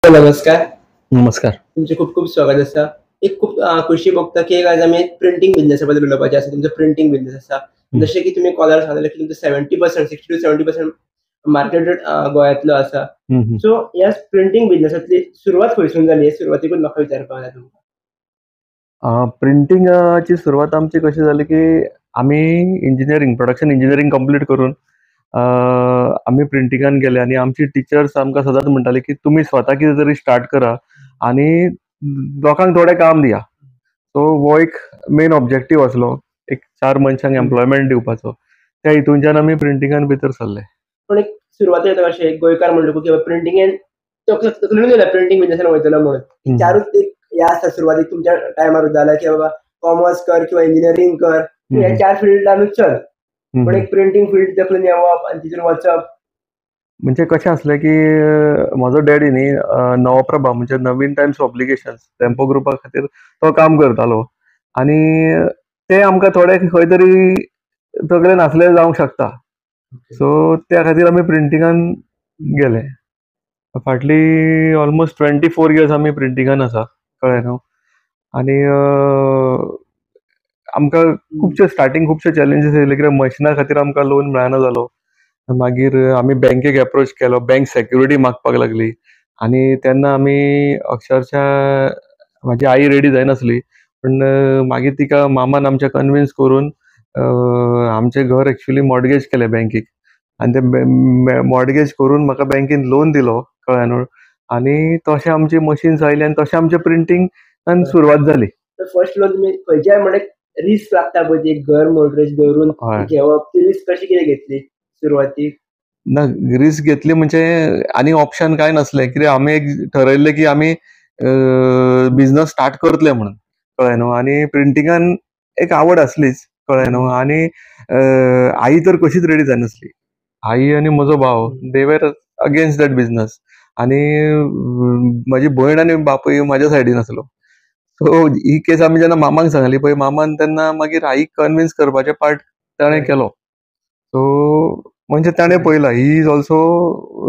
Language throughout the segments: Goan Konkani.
नमस्कार. नमस्कार. तुमचे खूप खूप स्वागत आसा. एक खूप खुशी भोगता की एक आज आमी प्रिंटींग बिझनेसा बद्दल उलोवपाचें आसा. तुमचो प्रिंटींग बिझनेस आसा. जशें की तुमी कॉलार सांगलें की तुमचो 70%, 60 to 70% market rate गोंयांतलो आसा. सो ह्या प्रिंटींग बिझनेसांतली सुरवात खंयसून जाली, सुरवातीकूच म्हाका विचारपाक जाय तुमकां. प्रिंटिंगाची सुरवात आमची कशी जाली की आमी इंजिनियरींग, प्रोडक्शन इंजिनियरींग कंप्लीट करून आमी प्रिंटिंगान गेले आनी आमची टिचर्स आमकां सदांच म्हणटाली की तुमी स्वता कितें तरी स्टार्ट करा आनी लोकांक थोडें काम दिया. सो हो एक मेन ऑब्जेक्टीव आसलो, एक चार मनशांक एम्प्लॉयमेंट दिवपाचो. त्या हितूनच्यान आमी प्रिंटिंगान भितर सरले. पण एक सुरवातेक कशें गोंयकार म्हणटकूच किंवा प्रिंटिंगेन तकलेन येयला प्रिंटींग बिझनेसान वयतलो म्हणून, चारूच एक हे आसता. सुरवातीक तुमच्या टायमार जाल्या की बाबा कॉमर्स कर किंवा इंजिनियरींग कर, ह्या चार फिल्डानूच चल. पण एक प्रिंटींग फिल्ड तकलेन येवप आनी तितून वचप? म्हणजे कशें आसलें की म्हजो डॅडी न्ही नवप्रभा म्हणजे नवीन टायम्स पब्लिकेशन्स, टेम्पो ग्रुपा खातीर तो काम करतालो आनी ते आमकां थोडे खंय तरी तकलेन आसले जावंक शकता. सो त्या खातीर आमी प्रिंटिंगान गेले. फाटली ऑलमोस्ट 24 इयर्स आमी प्रिंटिंगान आसा, कळ्ळें न्हू. आनी आमकां खुबशे स्टार्टींग खुबशे चॅलेंजीस येयले, कित्याक मशिना खातीर आमकां लोन मेळना जालो. मागीर आमी बँकेक एप्रोच केलो, बँक सेक्युरिटी मागपाक लागली आनी तेन्ना आमी अक्षरशा म्हाजी आई रेडी जायनासली, पूण मागीर तिका मामान आमच्या कन्विन्स करून आमचें घर एक्चुली मॉर्गेज केलें बँकेक आनी ते मॉर्गेज करून म्हाका बँकेन लोन दिलो, कळ्ळें न्हू. आनी तशें आमची मशीन्स आयली आनी तशें आमचें प्रिंटींगान सुरवात जाली. फर्स्ट लोन तुमी खंयच्याय, म्हणल्यार रिस्क लागता पळय ती, एक घर मॉर्गेज दवरून घेवप, ती रिस्क कशी कितें घेतली सुरवातीक? ना, रिस्क घेतली म्हणजे आनी ऑप्शन कांय नासलें, कित्याक आमी एक ठरयल्लें की आमी बिझनस स्टार्ट करतले म्हणून, कळ्ळें न्हू. आनी प्रिंटिंगान एक आवड आसलीच, कळ्ळें न्हू. आनी आई तर कशीच रेडी जायनासली. आई आनी म्हजो भाव, they were against that business. आनी म्हजी भयण आनी बापूय म्हाज्या सायडीन आसलो. सो ही केस आमी जेन्ना मामाक सांगली पळय, मामान तेन्ना मागीर आईक कन्विन्स करपाचें पार्ट ताणें केलो. सो म्हणजे ताणें पळयलां, he is also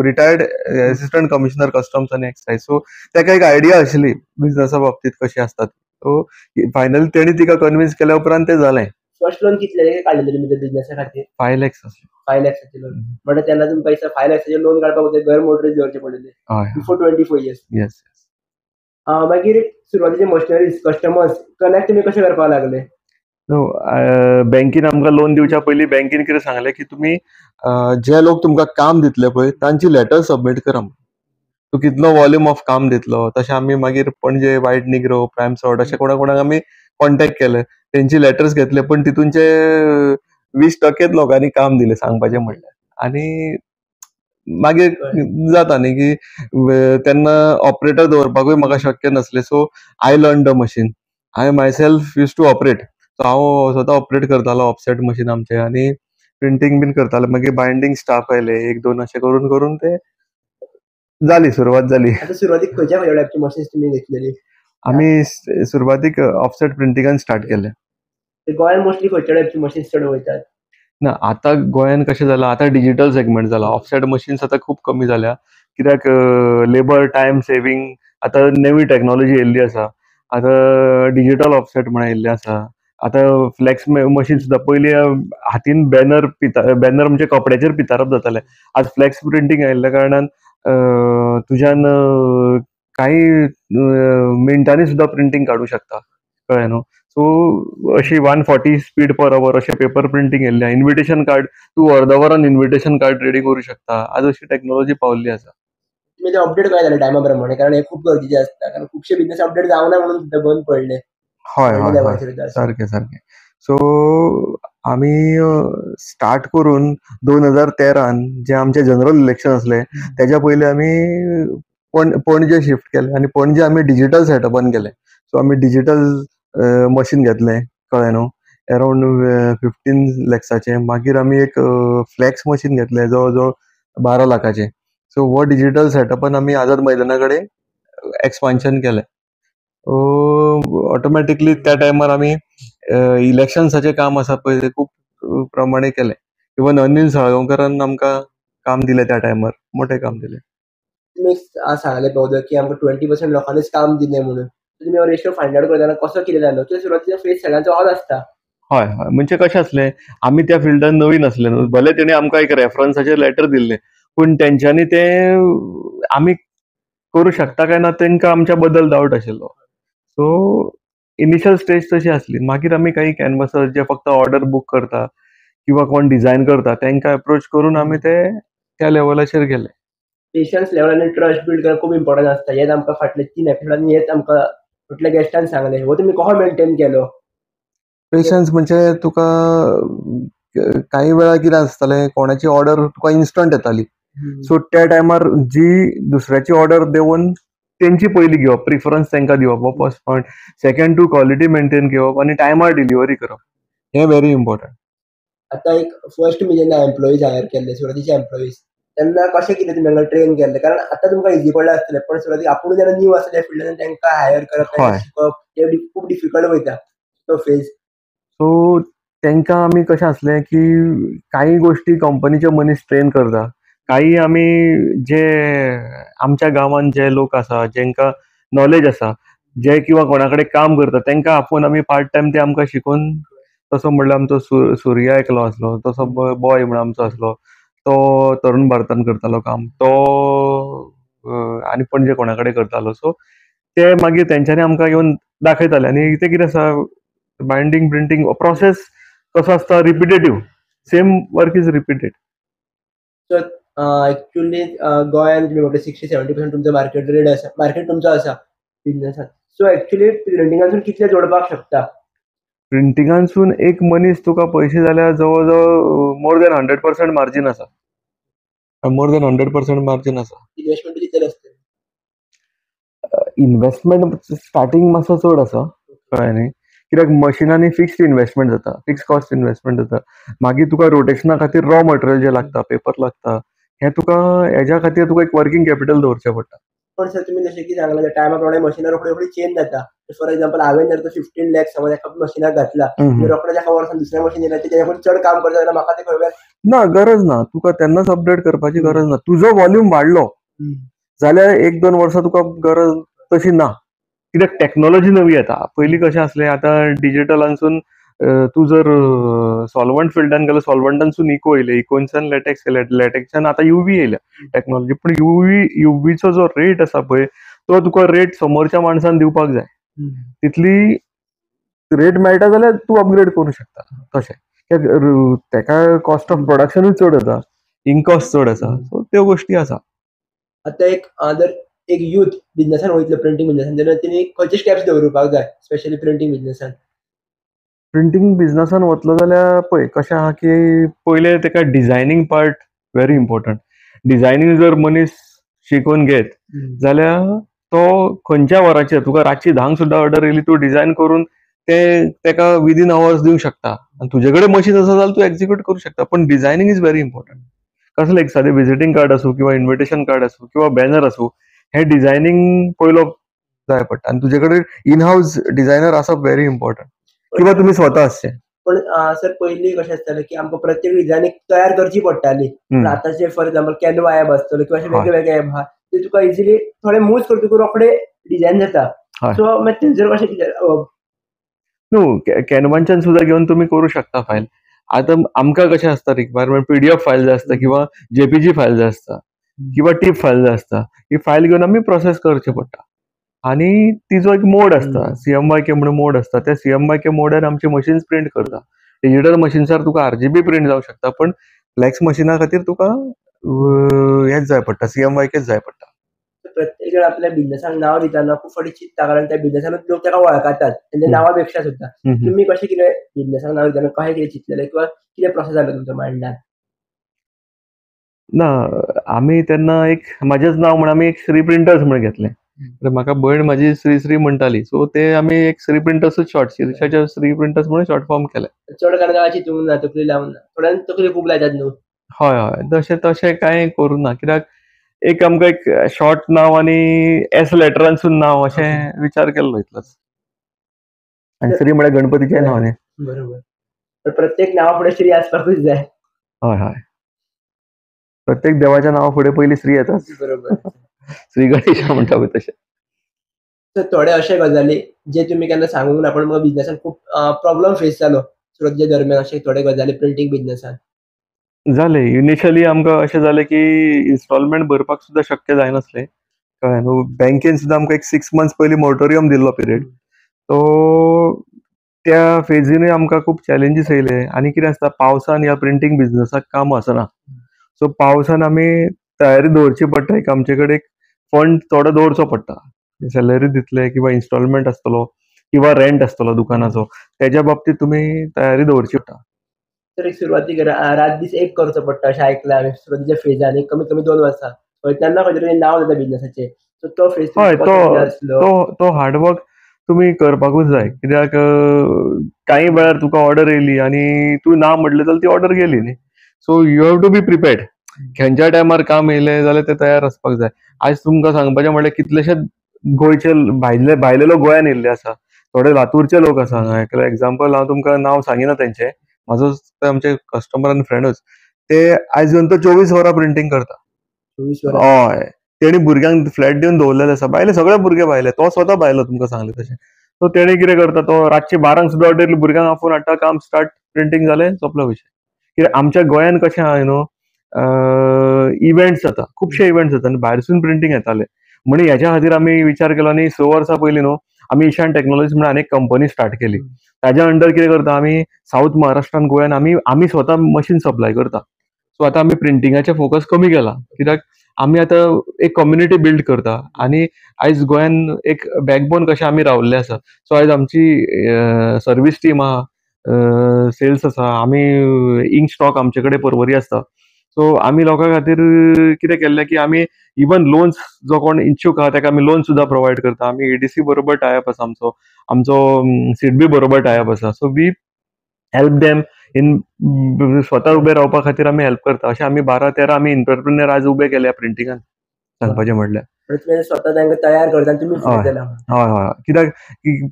retired Assistant Commissioner, Customs आनी एक्सायज. सो ताका एक आयडिया आशिल्ली बिझनसा बाबतींत कशी आसतात. सो फायनली तेणी तिका कन्विन्स केल्या उपरांत तें जालें. फर्स्ट लोन कितले काडलेले तुमी त्या बिझनेसा खातीर? 5 लॅक्स आसलें. 5 लॅक्साचें लोन. म्हणल्यार तेन्ना तुमकां दिसता 5 लॅक्साचें लोन काडपाक वता घर मॉर्गेज दवरचें पडलें बिफोर 24 इयर्स. येस. मागीर सुरवातीचे मशिनरीज, कस्टमर्स कनेक्ट तुमी कशें करपाक लागले? न्हू, बँकेन आमकां लोन दिवच्या पयलीं बँकेन कितें सांगलें की तुमी जे लोक तुमकां काम दितले पळय तांची लेटर सबमीट करा म्हणून. तूं कितलो वॉल्यूम ऑफ काम दितलो. तशें आमी मागीर पणजे वायट निग्रो, प्रायम सॉर्ट अशें कोणा कोणाक आमी कॉन्टेक्ट केले, तेंची लेटर्स घेतले, पूण तितूनचे 20 टक्केच लोकांनी काम दिलें सांगपाचें म्हणल्यार. आनी मागीर जाता न्ही की तेन्ना ऑपरेटर दवरपाकूय म्हाका शक्य नासलें. So I learn the machine, I myself used to operate. So हांव स्वता ऑपरेट करतालो ऑफसेट मशीन आमचें आनी प्रिंटींग बीन करताले. मागीर बायंडींग स्टाफ आयले एक दोन, अशें करून करून ते जाली, सुरवात जाली. आतां सुरवातीक खंयच्या खंयच्या टायपची मशीन्स तुमी घेतलेली? आमी सुरवातीक ऑफसेट प्रिंटिंगान स्टार्ट केलें. गोंयान मोस्टली खंयच्या टायपची मशीन्स चड वयतात? ना, आतां गोंयान कशें जालां, आतां डिजीटल सेगमेंट जाला. ऑफसेट मशीन्स आतां खूब कमी जाल्या, कित्याक लेबर टायम सेवींग आतां नवी टॅक्नोलॉजी येयल्ली आसा. आतां डिजीटल ऑफसेट म्हण येयल्लें आसा. आतां फ्लॅक्स मशीन सुद्दां, पयलीं हातीन बॅनर पिता, बॅनर म्हणजे कपड्याचेर पितारप जातालें. आज फ्लॅक्स प्रिंटींग आयिल्ल्या कारणान तुज्यान कांय मिनटांनी सुद्दां प्रिंटींग काडूं शकता, कळ्ळें न्हू. सो अशी 140 स्पीड पर our अशें पेपर प्रिंटींग येयल्लें. इन्विटेशन कार्ड तूं अर्द वरान इन्विटेशन कार्ड रेडी करूं शकता. आज अशी टॅक्नोलॉजी पावल्ली आसा. तुमी ते अपडेट कशें जाले टायमा प्रमाणे? कारण हें खूब गरजेचें आसता, कारण खुबशे बिझनेस अपडेट जावना म्हणून सुद्दां बंद पडले. हय हय हय सारकें सारकें. सो आमी स्टार्ट करून 2013न जें आमचें जनरल इलेक्शन आसलें तेज्या पयलीं आमी पणजे शिफ्ट केलें आनी पणजे आमी डिजीटल सेटअपान गेले. सो आमी डिजीटल मशीन घेतलें, कळ्ळें न्हू, अरावंड 15 लॅक्साचें. मागीर आमी एक फ्लॅक्स मशीन घेतलें जवळ जवळ 12 लाखाचें. सो हो डिजीटल सेटअपान आमी आझाद मैदाना कडेन एक्सपान्शन केलें. ऑटोमॅटिकली त्या टायमार आमी इलेक्शन्साचें काम आसा पळय तें खूब प्रमाणे केलें. इवन अनिल साळगांवकारान आमकां काम दिलें त्या टायमार, मोठें काम दिलें. तुमी सांगलें पळय की आमकां 20% लोकांनीच काम दिलें म्हणून, तुमी रेशियो फायंड आवट करतना कसो कितें जालो? कित्याक सुरवातीचो फेज सगळ्यांचो होच आसता. हय हय, म्हणजे कशें आसलें, आमी त्या फिल्डान नवीन आसले न्हू, भले तेणी आमकां एक रेफरन्साचेर लेटर दिल्लें, पूण तेंच्यांनी तें आमी करूं शकता काय ना तेंकां आमच्या बद्दल डावट आशिल्लो. सो इनिशियल स्टेज तशी आसली. मागीर आमी काही कॅनवासर जे फक्त ऑर्डर बूक करता किंवा कोण डिझायन करता तेंकां एप्रोच करून आमी ते त्या लेवलाचेर गेले. पेशन्स लेवल आनी ट्रस्ट बिल्ड करप खूब इम्पॉर्टंट आसता. हेच आमकां फाटले 3 एपिसोडांनी हेच आमकां फाटल्या गेस्टान सांगलें. हो तुमी कसो मेंटेन केलो? पेशन्स म्हणजे तुका काही वेळा कितें आसतालें, कोणाची ऑर्डर तुका इन्स्टंट येताली, सो त्या टायमार जी दुसऱ्याची ऑर्डर देवन तेंची पयली घेवप, प्रिफरन्स तेंकां दिवप, हो first point. Second to quality maintain घेवप आनी टायमार डिलिव्हरी करप, हें व्हेरी इम्पॉर्टंट. आतां एक फर्स्ट तुमी जेन्ना एम्प्लॉईज हायर केल्ले, सुरवातीचे एम्प्लॉईज, तेन्ना कशें कितें तुमी तांकां ट्रेन केल्ले? कारण आतां तुमकां इजी पडलां आसतलें, पण सुरवातीक आपूण जेन्ना न्यू आसता त्या फिल्डान तांकां हायर करप, तांकां शिकप हें खूब डिफिकल्ट वयता तो फेज. सो तांकां आमी कशें आसलें की कांय गोश्टी कंपनीचे मनीस ट्रेन करता, काही आमी जे आमच्या गांवांत जे लोक आसा जेंकां नॉलेज आसा, जे किंवा कोणा कडेन काम करता तेंकां आपोवन आमी पार्ट टायम ते आमकां शिकोवन, तसो म्हणल्यार आमचो सुर्या एकलो आसलो, तसो बॉय म्हण आमचो आसलो, तो तरुण भारतान करतालो काम, तो आनी पणजे कोणा कडेन करतालो. सो ते मागीर तेंच्यांनी आमकां येवन दाखयताले. आनी ते कितें आसा, बायंडींग प्रिंटींग प्रोसेस कसो आसता repetitive, same work is repeated. So actually गोंयान तुमी म्हणटा 60-70% तुमचो मार्केट रेट आसा, मार्केट तुमचो आसा बिजनेसान. सो एक्चुअली प्रिंटिंगांसून कितले जोडपाक शकता? प्रिंटिंगांसून एक मनीस तुका पयशे जाल्यार जवळ जवळ मोर दॅन 100% मार्जीन आसा, मोर दॅन 100% मार्जीन आसा. इन्वेस्टमेंट कितले आसतलें? इन्वेस्टमेंट स्टार्टींग मातसो चड आसा, कळ्ळें न्ही, कित्याक मशिनांनी फिक्स्ड इन्वेस्टमेंट जाता, फिक्स्ड कॉस्ट इन्वेस्टमेंट जाता. मागीर तुका रोटेशना खातीर रॉ मटेरियल जें लागता, पेपर लागता, हें तुका हेज्या खातीर तुका एक वर्किंग कॅपिटल दवरचें पडटा. पण सर तुमी जशें की सांगलां टायमा प्रमाणे मशिनां रोखडी रोखडी चेंज जाता. फॉर एक्झाम्पल हांवें जर तो 15 लाख समज एका मशिनाक घातला, रोखडें एका वर्सान दुसऱ्या मशीन येयलें तेज्या चड काम करता जाल्यार म्हाका तें खबर ना, गरज ना, तुका तेन्नाच अपग्रेड करपाची गरज ना. तुजो वॉल्यूम वाडलो जाल्यार 1-2 वर्सां तुका गरज तशी ना, कित्याक टॅक्नोलॉजी नवी येता. पयलीं कशें आसलें, आतां डिजिटलांसून तूं जर सॉल्वंट फिल्डान गेलो, सॉल्वंटांसून इको येयले, इकोनच्यान लॅटेक्स येयले, लॅटेक्सान आतां युवी येयल्या टॅक्नोलॉजी. पूण युवीचो जो रेट आसा पळय तो तुका रेट समोरच्या माणसान दिवपाक जाय, तितली रेट मेळटा जाल्यार तूं अपग्रेड करूं शकता. तशें कित्याक तेका कॉस्ट ऑफ प्रोडक्शनूय चड जाता, इंकॉस्ट चड आसा, सो त्यो गोश्टी आसा. आतां एक जर एक यूथ बिजनेसान वयतलो प्रिंटींग बिजनेसान जाल्यार तेणी खंयचे स्टेप्स दवरुपाक जाय, स्पेशली प्रिंटींग बिजनेसान? प्रिंटींग बिजनेसान वतलो जाल्यार पळय कशें आहा की पयलें तेका designing part very important. Designing जर मनीस शिकून घेत जाल्यार तो खंयच्या वराचेर तुका रातची 10 सुद्दां ऑर्डर येयली, तूं डिझायन करून ते तेका विदीन अवर्स दिवंक शकता, आनी तुजे कडेन मशीन आसा जाल्यार तूं एक्झिक्यूट करूं शकता. पण डिझायनींग is very important. कसलें एक सादें विजिटींग कार्ड आसूं किंवा इन्विटेशन कार्ड आसूं किंवा बॅनर आसूं, हें डिझायनींग पयलो जाय पडटा. आनी तुजे कडेन इन हावस डिझायनर आसप व्हेरी इम्पॉर्टंट, किंवा तुमी स्वता आसचें. पण सर पयलीं कशें आसतालें की आमकां प्रत्येक डिझायन एक तयार करची पडटाली. पण आतांचे फॉर एक्झाम्पल कॅनवा एप आसतलो किंवा अशे वेगळे वेगळे एप आहा ते तुका इजिली थोडे मूव करतकूच रोखडे डिझायन जाता. सो मागीर तेंचेर कशें कितें न्हू कॅनवाच्यान सुद्दां घेवन तुमी करूं शकता फायल. आतां आमकां कशें आसता रिक्वायरमेंट, पीडीएफ फायल जाय आसता किंवा जेपीजी फायल जाय आसता किंवा टीप फायल जाय आसता, ही फायल घेवन आमी प्रोसेस करचें पडटा. आनी तिजो एक मोड आसता, CMYK म्हणून मोड आसता, त्या CMYK मोडान आमची मशीन्स प्रिंट करता. डिजिटल मशीन्सार तुका RGB print जावंक शकता, पण फ्लॅक्स मशिना खातीर तुका हेच जाय पडटा, CMYK जाय पडटा. प्रत्येक जण आपल्या बिजनेसाक नांव दितना खूब फावटी चिंतता, कारण त्या बिजनेसानूच लोक ताका वळखतात तेंच्या नांवा पेक्षा सुद्दां. तुमी कशें कितें बिजनेसाक नांव दितना कशें कितें चिंतलेलें किंवा कितें प्रोसेस जालो तुमच्या मायंडान? ना, आमी तेन्ना एक म्हाजेंच नांव म्हण आमी एक श्री प्रिंटर्स म्हण घेतलें. म्हाका भयण म्हाजी श्री श्री म्हणटाली, सो ते आमी एक श्री प्रिंटर्सूच शॉर्ट, शिरशाच्या श्री प्रिंटर्स म्हणून शॉर्ट फॉर्म केलें. चड कारण चिंतूंक ना, तकली लावंक ना, थोड्यांक तकली खूब लायतात न्हू. हय हय, तशें तशें कांय करूं ना, कित्याक एक आमकां एक शॉर्ट नांव आनी एस लेटरांसून नांव अशें विचार केल्लो इतलोच. आनी श्री म्हळ्यार गणपतीचें नांव न्ही. बरोबर, प्रत्येक नांवा फुडें श्री आसपाकूच जाय. हय हय, प्रत्येक देवाच्या नांवा फुडें पयलीं श्री येताच. बरोबर. श्री गणेशा म्हणटा पळय तशें. थोडे अशे गजाली जे तुमी केन्ना सांगूंक ना, पण बिझनेसान खूब प्रॉब्लम फेस जालो सुरवातीच्या दरम्यान, अशे थोडे गजाली प्रिंटींग बिझनेसान जाले. इनिशियली आमकां अशें जालें की इन्स्टॉलमेंट भरपाक सुद्दां शक्य जायनासलें, कळ्ळें न्हू. बँकेन सुद्दां आमकां एक 6 मंथ्स पयलीं मोरेटोरियम दिल्लो पिरियड, सो त्या फेजीनूय आमकां खूब चॅलेंजीस येयले. आनी कितें आसता, पावसान ह्या प्रिंटींग बिझनसाक काम आसना, सो पावसान आमी तयारी दवरची पडटा, एक आमचे कडेन एक फंड थोडो दवरचो पडटा, सॅलरी दितले किंवा इन्स्टॉलमेंट आसतलो किंवा रेंट आसतलो दुकानाचो, तेज्या बाबतीत तुमी तयारी दवरची पडटा. तर एक सुरवातीक रात दीस एक करचो पडटा अशें आयकलां हांवें. सुरवातीच्या फेजान एक कमीत कमी 2 वर्सां तेन्ना खंय तरी नांव जाता बिझनेसाचें, सो तो फेज हय, तो हार्डवर्क तुमी करपाकूच जाय. कित्याक कांय वेळार तुका ऑर्डर येयली आनी तूं ना म्हटलें जाल्यार ती ऑर्डर गेली न्ही. So you have to be prepared. खंयच्या टायमार काम येयलें जाल्यार तें तयार आसपाक जाय. आयज तुमकां सांगपाचें म्हणल्यार कितलेशेच गोंयचे भायले लोक गोंयान येयल्ले आसा, थोडे लातूरचे लोक आसा हांगा. एग्जाम्पल हांव तुमकां नांव सांगिना तेंचें, म्हाजो आमचे कस्टमर आनी फ्रेंडूच, ते आयज पर्यंत 24 वरां प्रिंटींग करता. 24 वरां? हय, तेणी भुरग्यांक फ्लॅट दिवन दवरलेले आसा, भायले सगळे भुरगे भायले, तो स्वता भायलो तुमकां सांगले तशें. सो तेणी कितें करता, तो रातचे 12 सुद्दां ऑर्डर भुरग्यांक आपोवन हाडटा, काम स्टार्ट, प्रिंटींग जालें, सोंपलो विशय. कित्याक आमच्या गोंयान कशें आहा न्हू, इव्हेंट्स जाता, खुबशे इव्हेंट्स जाता आनी भायरसून प्रिंटींग येताले. म्हणून हेच्या खातीर आमी विचार केलो आनी 6 वर्सां पयलीं न्हू आमी ईशान टेक्नॉलॉजी म्हणून आनी एक कंपनी स्टार्ट केली. ताज्या अंडर कितें करता आमी, सावथ महाराष्ट्रान गोंयान आमी स्वता मशीन सप्लाय करता. सो आतां आमी प्रिंटिंगाचें फोकस कमी केला, कित्याक आमी आतां एक कम्युनिटी बिल्ड करता आनी आयज गोंयान एक बॅकबोन कशें आमी रावल्ले आसा. सो आयज आमची सर्वीस टीम आहा, सेल्स आसा, आमी इंक स्टॉक आमचे कडेन परवरी आसता. सो आमी लोकां खातीर कितें केल्लें की आमी इवन लोन्स जो कोण इच्छूक आहा ताका आमी लोन सुद्दां प्रोवायड करता. आमी एडीसी बरोबर टायप आसा, आमचो सिडबी बरोबर टायप आसा. So we help them in स्वता उबे रावपा खातीर आमी हेल्प करता. अशें आमी 12-13 आमी एंटरप्रेन्योर आज उबे केल्या प्रिंटिंगान सांगपाचें म्हणल्यार. तुमी स्वता तांकां तयार करता आनी तुमी हय हय हय. कित्याक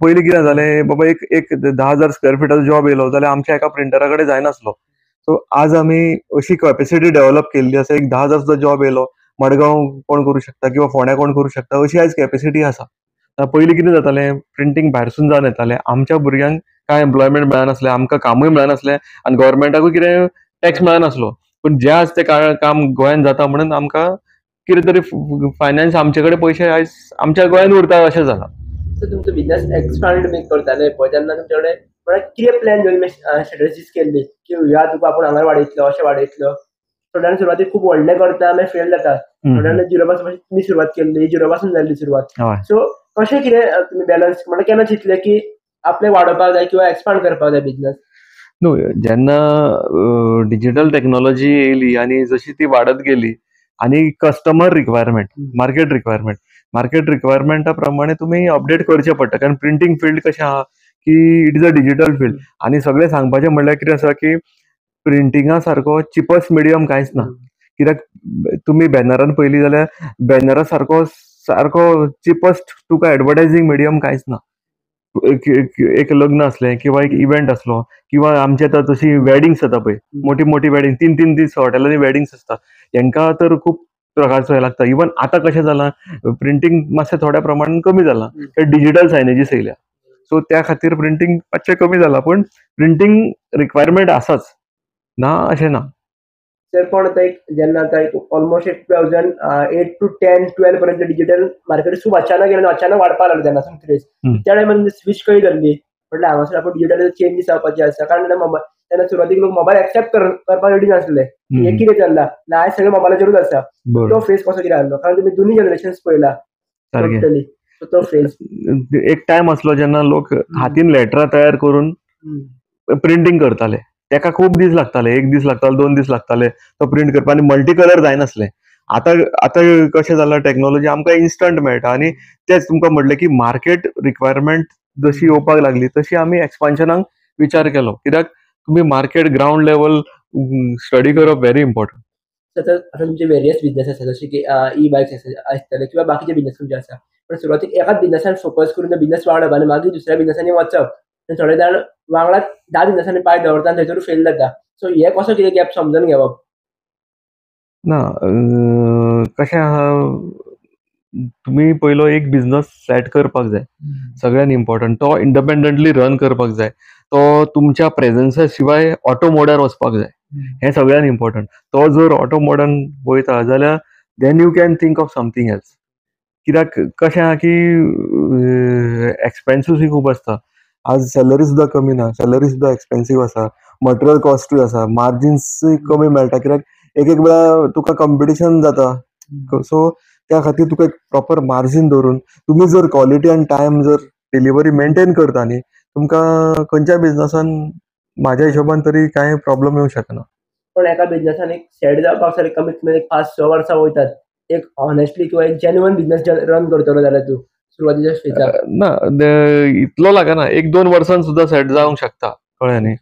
पयलीं कितें जालें, बाबा एक 10,000 स्क्वेअर फिटाचो जॉब येयलो जाल्यार आमच्या एका प्रिंटरा कडेन जायनासलो. सो आज आमी अशी कॅपेसिटी डेव्हलप केल्ली आसा, एक 10,000 सुद्दां जॉब येयलो मडगांव कोण करूं शकता किंवा फोंड्या कोण करूं शकता, अशी आयज कॅपेसिटी आसा. पयलीं कितें जातालें, प्रिंटींग भायरसून जावन येतालें, आमच्या भुरग्यांक कांय एम्प्लॉयमेंट मेळनासलें, आमकां कामूय मेळनासलें आनी गव्हर्मेंटाकूय कितें टॅक्स मेळनासलो. पूण जे आज तें काम गोंयान जाता म्हणून आमकां कितें तरी फायनान्स आमचे कडेन पयशे आयज आमच्या गोंयान उरता अशें जालां. सो तुमचो बिझनेस एक्सपांड बी करताले पळय तेन्ना तुमचे कडेन म्हळ्यार कितें प्लॅन घेवन तुमी स्ट्रेटजीस केल्ली की ह्या तुका आपूण हांगा वाडयतलो, अशें वाडयतलो? थोड्यांनी सुरवातीक खूब व्हडलें करता मागीर फेल जाता, थोड्यांनी झिरो पासून तुमी सुरवात केल्ली, झिरो पासून जाल्ली सुरवात. सो कशें कितें तुमी बॅलन्स म्हणल्यार केन्ना चिंतलें की आपलें वाडोवपाक जाय किंवा एक्सपांड करपाक जाय बिझनेस? न्हू, जेन्ना डिजिटल टॅक्नॉलॉजी येयली आनी जशी ती वाडत गेली आनी customer requirement, market requirement, market रिक्वायरमेंटा प्रमाणे तुमी अपडेट करचें पडटा. कारण प्रिंटींग फिल्ड कशें आहा की it is a digital field आनी सगळें सांगपाचें म्हणल्यार कितें आसा की प्रिंटिंगा सारको चिपस्ट मिडियम कांयच ना. कित्याक तुमी बॅनरान पयली जाल्यार बॅनरा सारको सारको चिपस्ट तुका एडवर्टायजींग मिडियम कांयच ना. एक लग्न आसलें किंवा एक इव्हेंट आसलो किंवा आमचे आतां तशी वेडिंग्स जाता पळय, मोठी मोठी वेडिंग, 3-3 दीस हॉटेलांनी वेडिंग्स आसता, हेंकां तर खूब प्रकारचो हें लागता. इवन आतां कशें जालां, प्रिंटींग मातशें थोड्या प्रमाणान कमी जालां, डिजिटल सायनेजीस येयल्या, सो त्या खातीर प्रिंटींग मातशें कमी जालां, पूण प्रिंटींग रिक्वायरमेंट आसाच ना अशें ना. सर, पण आतां एक जेन्ना आतां एक ऑलमोस्ट एक 2008 to 10, 12 पर्यंत डिजिटल मार्केट खूब अचानक गेलें, अचानक वाडपाक लागलें तेन्ना क्रेज, त्या टायमार स्विच खंय धरली म्हटल्यार हांगासर आपूण डिजिटल चेंजीस जावपाची आसा. कारण तेन्ना सुरवातीक लोक मोबायल एक्सेप्ट करपाक रेडी नासले, हें कितें चल्लां ना, आयज सगळें मोबायलाचेरूच आसा. तो फेज कसो कितें आहलो, कारण तुमी दोनूय जनरेशन्स पळयला टोटली, तो फेज एक टायम आसलो जेन्ना लोक हातीन लेटरां तयार करून प्रिंटींग करताले, तेका खूब दीस लागताले, 1 दीस लागताले, 2 दीस लागताले तो प्रिंट करपाक आनी मल्टी कलर जायनासले. आतां आतां कशें जालां, टॅक्नॉलॉजी आमकां इन्स्टंट मेळटा आनी तेच तुमकां म्हटलें की मार्केट रिक्वायरमेंट जशी येवपाक लागली तशी आमी एक्सपान्शनाक विचार केलो. कित्याक तुमी मार्केट ग्रावंड लेवल स्टडी करप व्हेरी इम्पॉर्टंट. आतां तुमचे वेरियस बिझनेस आसा, जशे की ई बायक्स आसतले किंवा बाकीचे बिझनेस तुमचे आसा, पण सुरवातीक एकाच बिझनेसान फोकस करून बिझनेस वाडप आनी मागीर दुसऱ्या बिझनेसांनी वचप, थोडे जाण वांगडा 10 बिझनेसांनी पांय दवरता आनी थंयसर फेल जाता. सो हे कसो कितें गॅप समजून घेवप ना, कशें आहा, तुमी पयलो एक बिझनस सेट करपाक जाय, सगळ्यान इम्पॉर्टंट. तो इंडिपेंडंटली रन करपाक जाय, तो तुमच्या प्रेझन्सा शिवाय ऑटो मोडार वचपाक जाय, हें सगळ्यान इम्पॉर्टंट. तो जर ऑटो मोडान वयता जाल्यार then you can think of something else. कित्याक कशें आहा की एक्सपेन्सूय खूब आसता. आज सॅलरी सुद्दां कमी ना, सॅलरी सुद्दां एक्सपेन्सीव आसा, मटेरियल कॉस्टूय आसा, मार्जिन्सूय कमी मेळटा, कित्याक एक एक वेळा तुका कॉम्पिटिशन जाता. सो त्या खातीर तुका एक प्रॉपर मार्जीन दवरून तुमी जर क्वॉलिटी आनी टायम जर डिलिव्हरी मेंटेन करता न्ही, तुमकां खंयच्याय बिझनसान म्हाज्या हिशोबान तरी कांय प्रॉब्लम येवंक शकना. पण एका बिझनसान एक सेट जावपाक सर कमीत कमी एक 5-6 वर्सां वयतात एक ऑनेस्टली किंवा एक जेन्युइन बिझनस रन करतलो जाल्यार तूं सुरवातीच्या स्टेजार. ना, इतलो लागना, 1-2 वर्सान सुद्दां सेट जावंक शकता. कळ्ळें न्ही?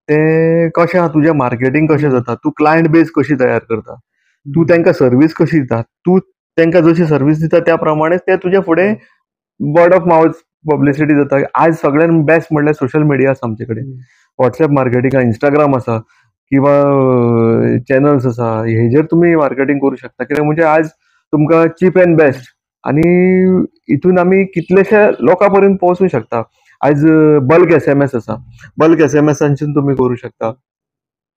तें कशें आहा, तुजें मार्केटींग कशें जाता, तूं क्लायंट बेज कशी तयार करता, तूं तांकां सर्वीस कशी दिता, तूं तांकां जशी सर्वीस दिता त्या प्रमाणे ते तुज्या फुडें वर्ड ऑफ मावथ पब्लिसिटी जाता. आज सगळ्यान बेस्ट म्हणल्यार सोशल मिडिया आसा आमचे कडेन, वॉट्सएप मार्केटींग, इंस्टाग्राम आसा किंवा चॅनल्स आसा, हेजेर तुमी मार्केटींग करूं शकता. कित्याक म्हणजे आज तुमकां चीप अँड बेस्ट आनी हितून आमी कितलेशे लोकां पर्यंत पोवचूं शकता. आयज बल्क SMS आसा, बल्क SMS-आंसून तुमी करूं शकता.